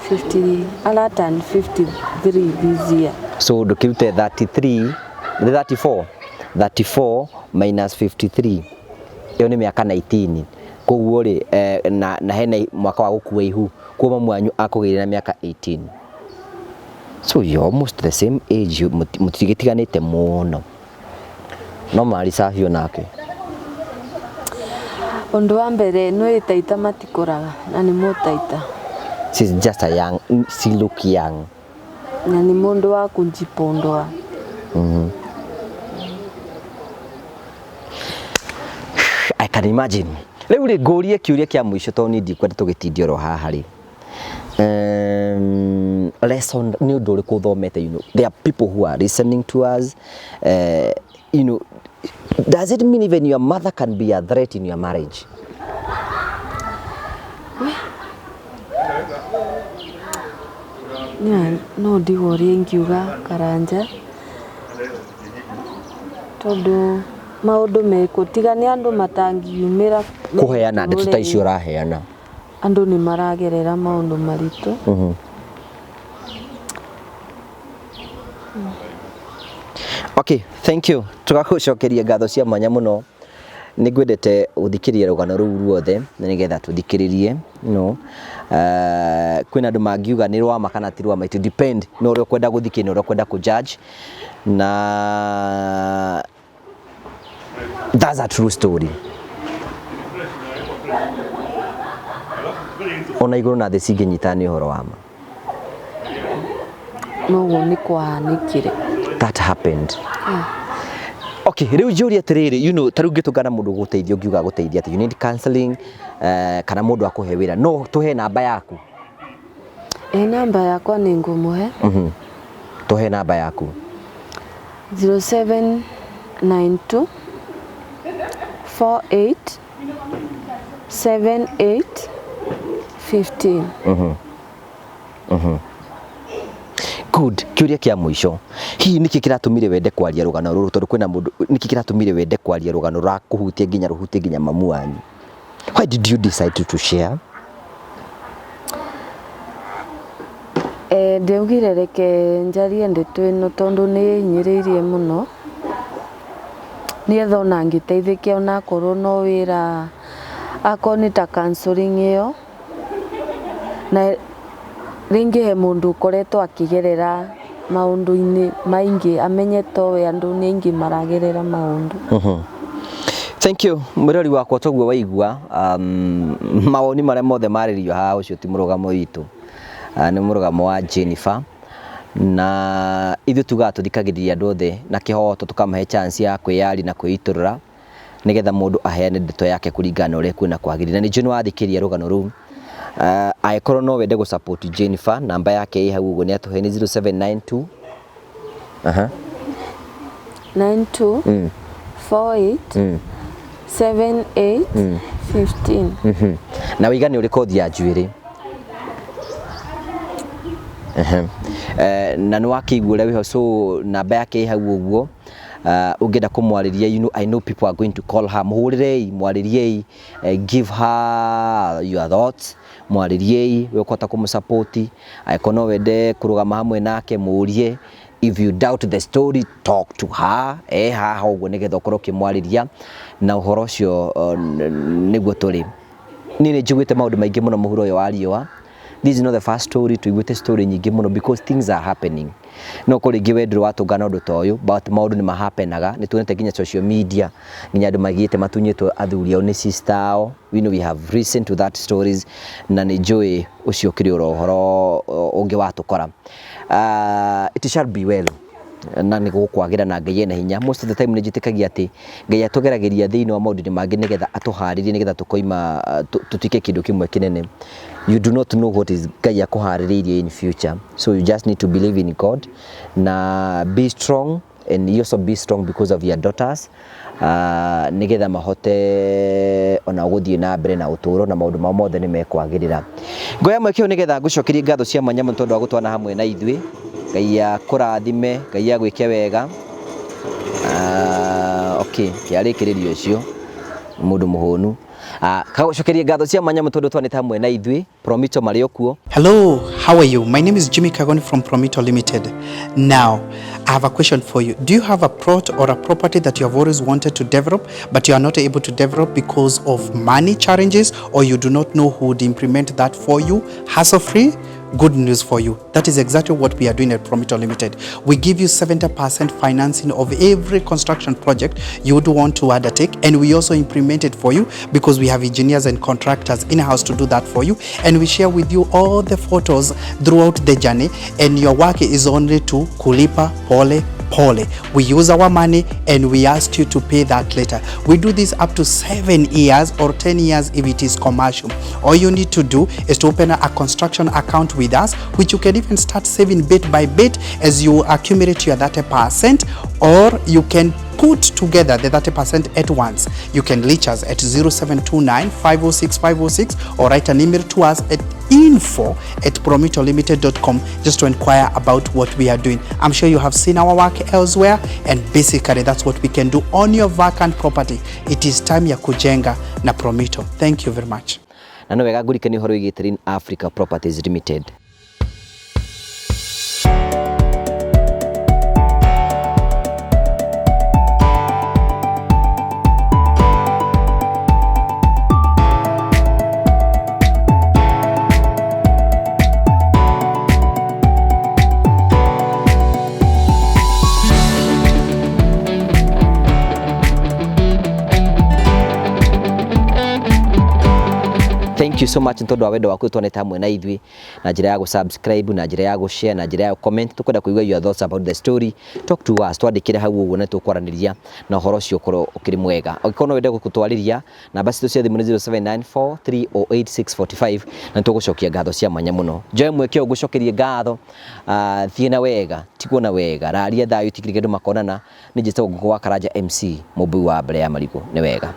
50, aratan 53 this year. So ndũkĩrute 33, 34, 34 minus 53. Ĩyo nĩ mĩaka 19. Koguo rĩ, na hena mwaka wa gũkua ihu. Koguo mamu wanyu akũgĩire na mĩaka 18. So you're almost the same age, mũtigĩtiganĩte mũno. No marĩ safi onake. Ũndũ wa mbere nĩ taita matikũraga na nĩ mũtaita. She's just a young, she look young. Na nĩ mũndũ wa kũnjipondoa. I can imagine. Rĩu rĩ ngũrie kĩũria kĩa mũico tondũ niĩ ndikwenda tũgĩtindie oro haha rĩ. Lesson nĩ ũndũ ũrĩkũ ũthomete, there are people who are listening to us, does it mean even your mother can be a threat in your marriage? No ndigwo ũrĩa ingiuga Karanja tondũ maũndũ mekuo tiga nĩ andũ matangiumĩra kũheana ndeto ta icio ũraheana. Andũ nĩ maragerera maũndũ maritũ. Okay, thank you. Tũgagũcokeria ngatho cia mwanya mũno. Nĩ ngwendete gũthikĩrĩria rũgano rũu ruothe nĩgetha tũthikĩrĩrie, no. Kwĩna andũ mangiuga nĩ rwama kana ti rwama, it depend na ũrĩa ũkwenda gũthikĩrĩria na ũrĩa ũkwenda kũ judge. Na that's a true story. Ona igũrũ na thĩ cingĩnyitana nĩ ũhoro wa ma. Noguo nĩ kwahanĩkire. That happened. Okay, rĩu njũrie atĩrĩrĩ, ta rĩu ngĩtũngana mũndũ gũteithia ũngiuga gũteithia atĩ you need counseling, kana mũndũ akũhe wĩra, no tũhe namba yaku. Namba yakwa nĩ ngũmũhe. Tũhe namba yaku. 0792 48 78 15. Good. Kĩũria kĩa mũico. Hihi nĩkĩ kĩratũmire wende kwaria rũgano rũrũ? Tondũ kwĩna mũndũ, nĩkĩ kĩratũmire wende kwaria rũgano rwa kũhutia nginya rũhutie nginya mamu wanyu? Why did you decide to share? Ndaugire reke njarie ndeto ĩno tondũ nĩ ĩhinyĩrĩirie mũno, nĩgetha ona ngĩteithĩke onakorwo no wĩra, akorwo nĩ ta counselling ĩyo, na rĩngĩ he mũndũ ũkoretwo akĩgerera maũndũ-inĩ maingĩ amenye towe andũ nĩ aingĩ maragerera maũndũ. Thank you mwĩrori wakwa toguo waigua mawoni marĩa mothe marĩrio haha ũcio ti mũrũgamo witũ. Nĩ mũrũgamo wa Jennifer na ithuĩ tugaga tũthikagĩrĩria andũ othe na kĩhoto tũkamahe chance ya kwĩyaria na kwĩitũrũra nĩgetha mũndũ aheane ndeto yake kũringana na ũrĩa ekuona kwagĩrĩire. Na nĩ njũĩ nĩ wathikĩrĩria rũgano rũu. Angĩkorwo no wende gũ support Jennifer, namba yake ĩ hau ũguo nĩ atũhe nĩ 0792 aha 92 48 78 15. Na wĩiga nĩ ũrĩ kothi ya njuĩrĩ. Ehe. Na nĩ wakĩigua ũrĩa wĩho, so namba yake ĩ hau ũguo. Ũngĩenda kũmwarĩria, you know, I know people are going to call her. Mũhũrĩrei, mwarĩriei, give her your thoughts, mwarĩriei we ũkũhota kũmũsupport. Angĩkorwo no wende kũrũgama hamwe nake, mũrie. If you doubt the story, talk to her. Haha ũguo nĩgetha ũkorwo ũkĩmwarĩria na ũhoro ũcio nĩguo tũrĩ. Niĩ nĩ njiguĩte maũndũ maingĩ mũno mũhuro ũyũ wa riũa. This is not the first story, tũiguĩte story nyingĩ mũno because things are happening. No kũrĩ rĩngĩ we ndũrĩ watũngana ũndũ ta ũyũ, but maũndũ nĩ mahapenaga. Nĩ tuonete nginya social media, nginya andũ magĩte matunyĩtwo athuri ao nĩ sister ao. We know we have listened to that stories, na nĩ njũĩ ũcio ũkĩrĩ oro ũhoro ũngĩ watũkora. It shall be well, na nĩ gũkwagĩra na Ngai ena hinya. Most of the time nĩ njĩtĩkagia atĩ Ngai atũgeragĩria thĩinĩ wa maũndũ-inĩ mangĩ nĩgetha atũharĩrie, nĩgetha tũkoima tũtuĩke kĩndũ kĩmwe kĩnene. You do not know what is Ngai akũharĩrĩirie in future, so you just need to believe in God na be strong, and you also be strong because of your daughters, nĩgetha mahote ona gũthiĩ na mbere na ũtũũro na maũndũ mao mothe nĩ mekwagĩrĩra. Ngoya mweke ũyũ nĩgetha ngũcokerie ngatho cia mwanya mũno tondũ wa gũtwana hamwe na ithuĩ. Ngai akũrathime, Ngai agwĩke wega. Okay, kĩarĩkĩrĩrio ũcio mũndũ mũhũnu. Kagũcokerie ngatho cia mwanya mũno tondũ twanĩte hamwe na ithuĩ. Promito marĩ o kuo. Hello, how are you? My name is Jimmy Kagoni from Promito Limited. Now, I have a question for you. Do you have a plot or a property that you have always wanted to develop, but you are not able to develop because of money challenges, or you do not know who would implement that for you, hassle-free? Good news for you. That is exactly what we are doing at Promito Limited. We give you 70% financing of every construction project you would want to undertake, and we also implement it for you because we have engineers and contractors in-house to do that for you, and we share with you all the photos throughout the journey, and your work is only to kulipa pole pole. We use our money and we ask you to pay that later. We do this up to 7 years or 10 years if it is commercial. All you need to do is to open a construction account with us, which you can even start saving bit by bit as you accumulate your 30%, or you can put together the 30% at once. You can reach us at 0729 506 506 or write an email to us at info@promitolimited.com just to inquire about what we are doing. I'm sure you have seen our work elsewhere, and basically that's what we can do on your vacant property. It is time ya kujenga na Promito. Thank you very much. Na no wega ngũrikanie ũhoro wĩgiĩ Terrain Africa Properties Limited. Thank you so much nĩ tondũ wa wendo waku twanete hamwe na ithuĩ na njĩra ya gũ-subscribe, na njĩra ya gũ-share, na njĩra ya comment. Tũkwenda kũigua your thoughts about the story. Talk to us, twandĩkĩre hau ũguo na tũkwaranĩria na ũhoro ũcio ũkorwo ũkĩrĩ mwega. Angĩkorwo no wende gũtwarĩria, namba citũ cia thimũ nĩ 0794 308 645 na nĩtũgũcokia ngatho cia mwanya mũno. Njoe mweke ũyũ ngũcokerie ngatho, thiĩ na wega, tigwo na wega, raria thayũ, tigĩrĩre andũ makonana. Nĩ njĩtagwo Ngũkũ wa Karanja MC, mũmbui wa mbere ya marigũ. Nĩ wega.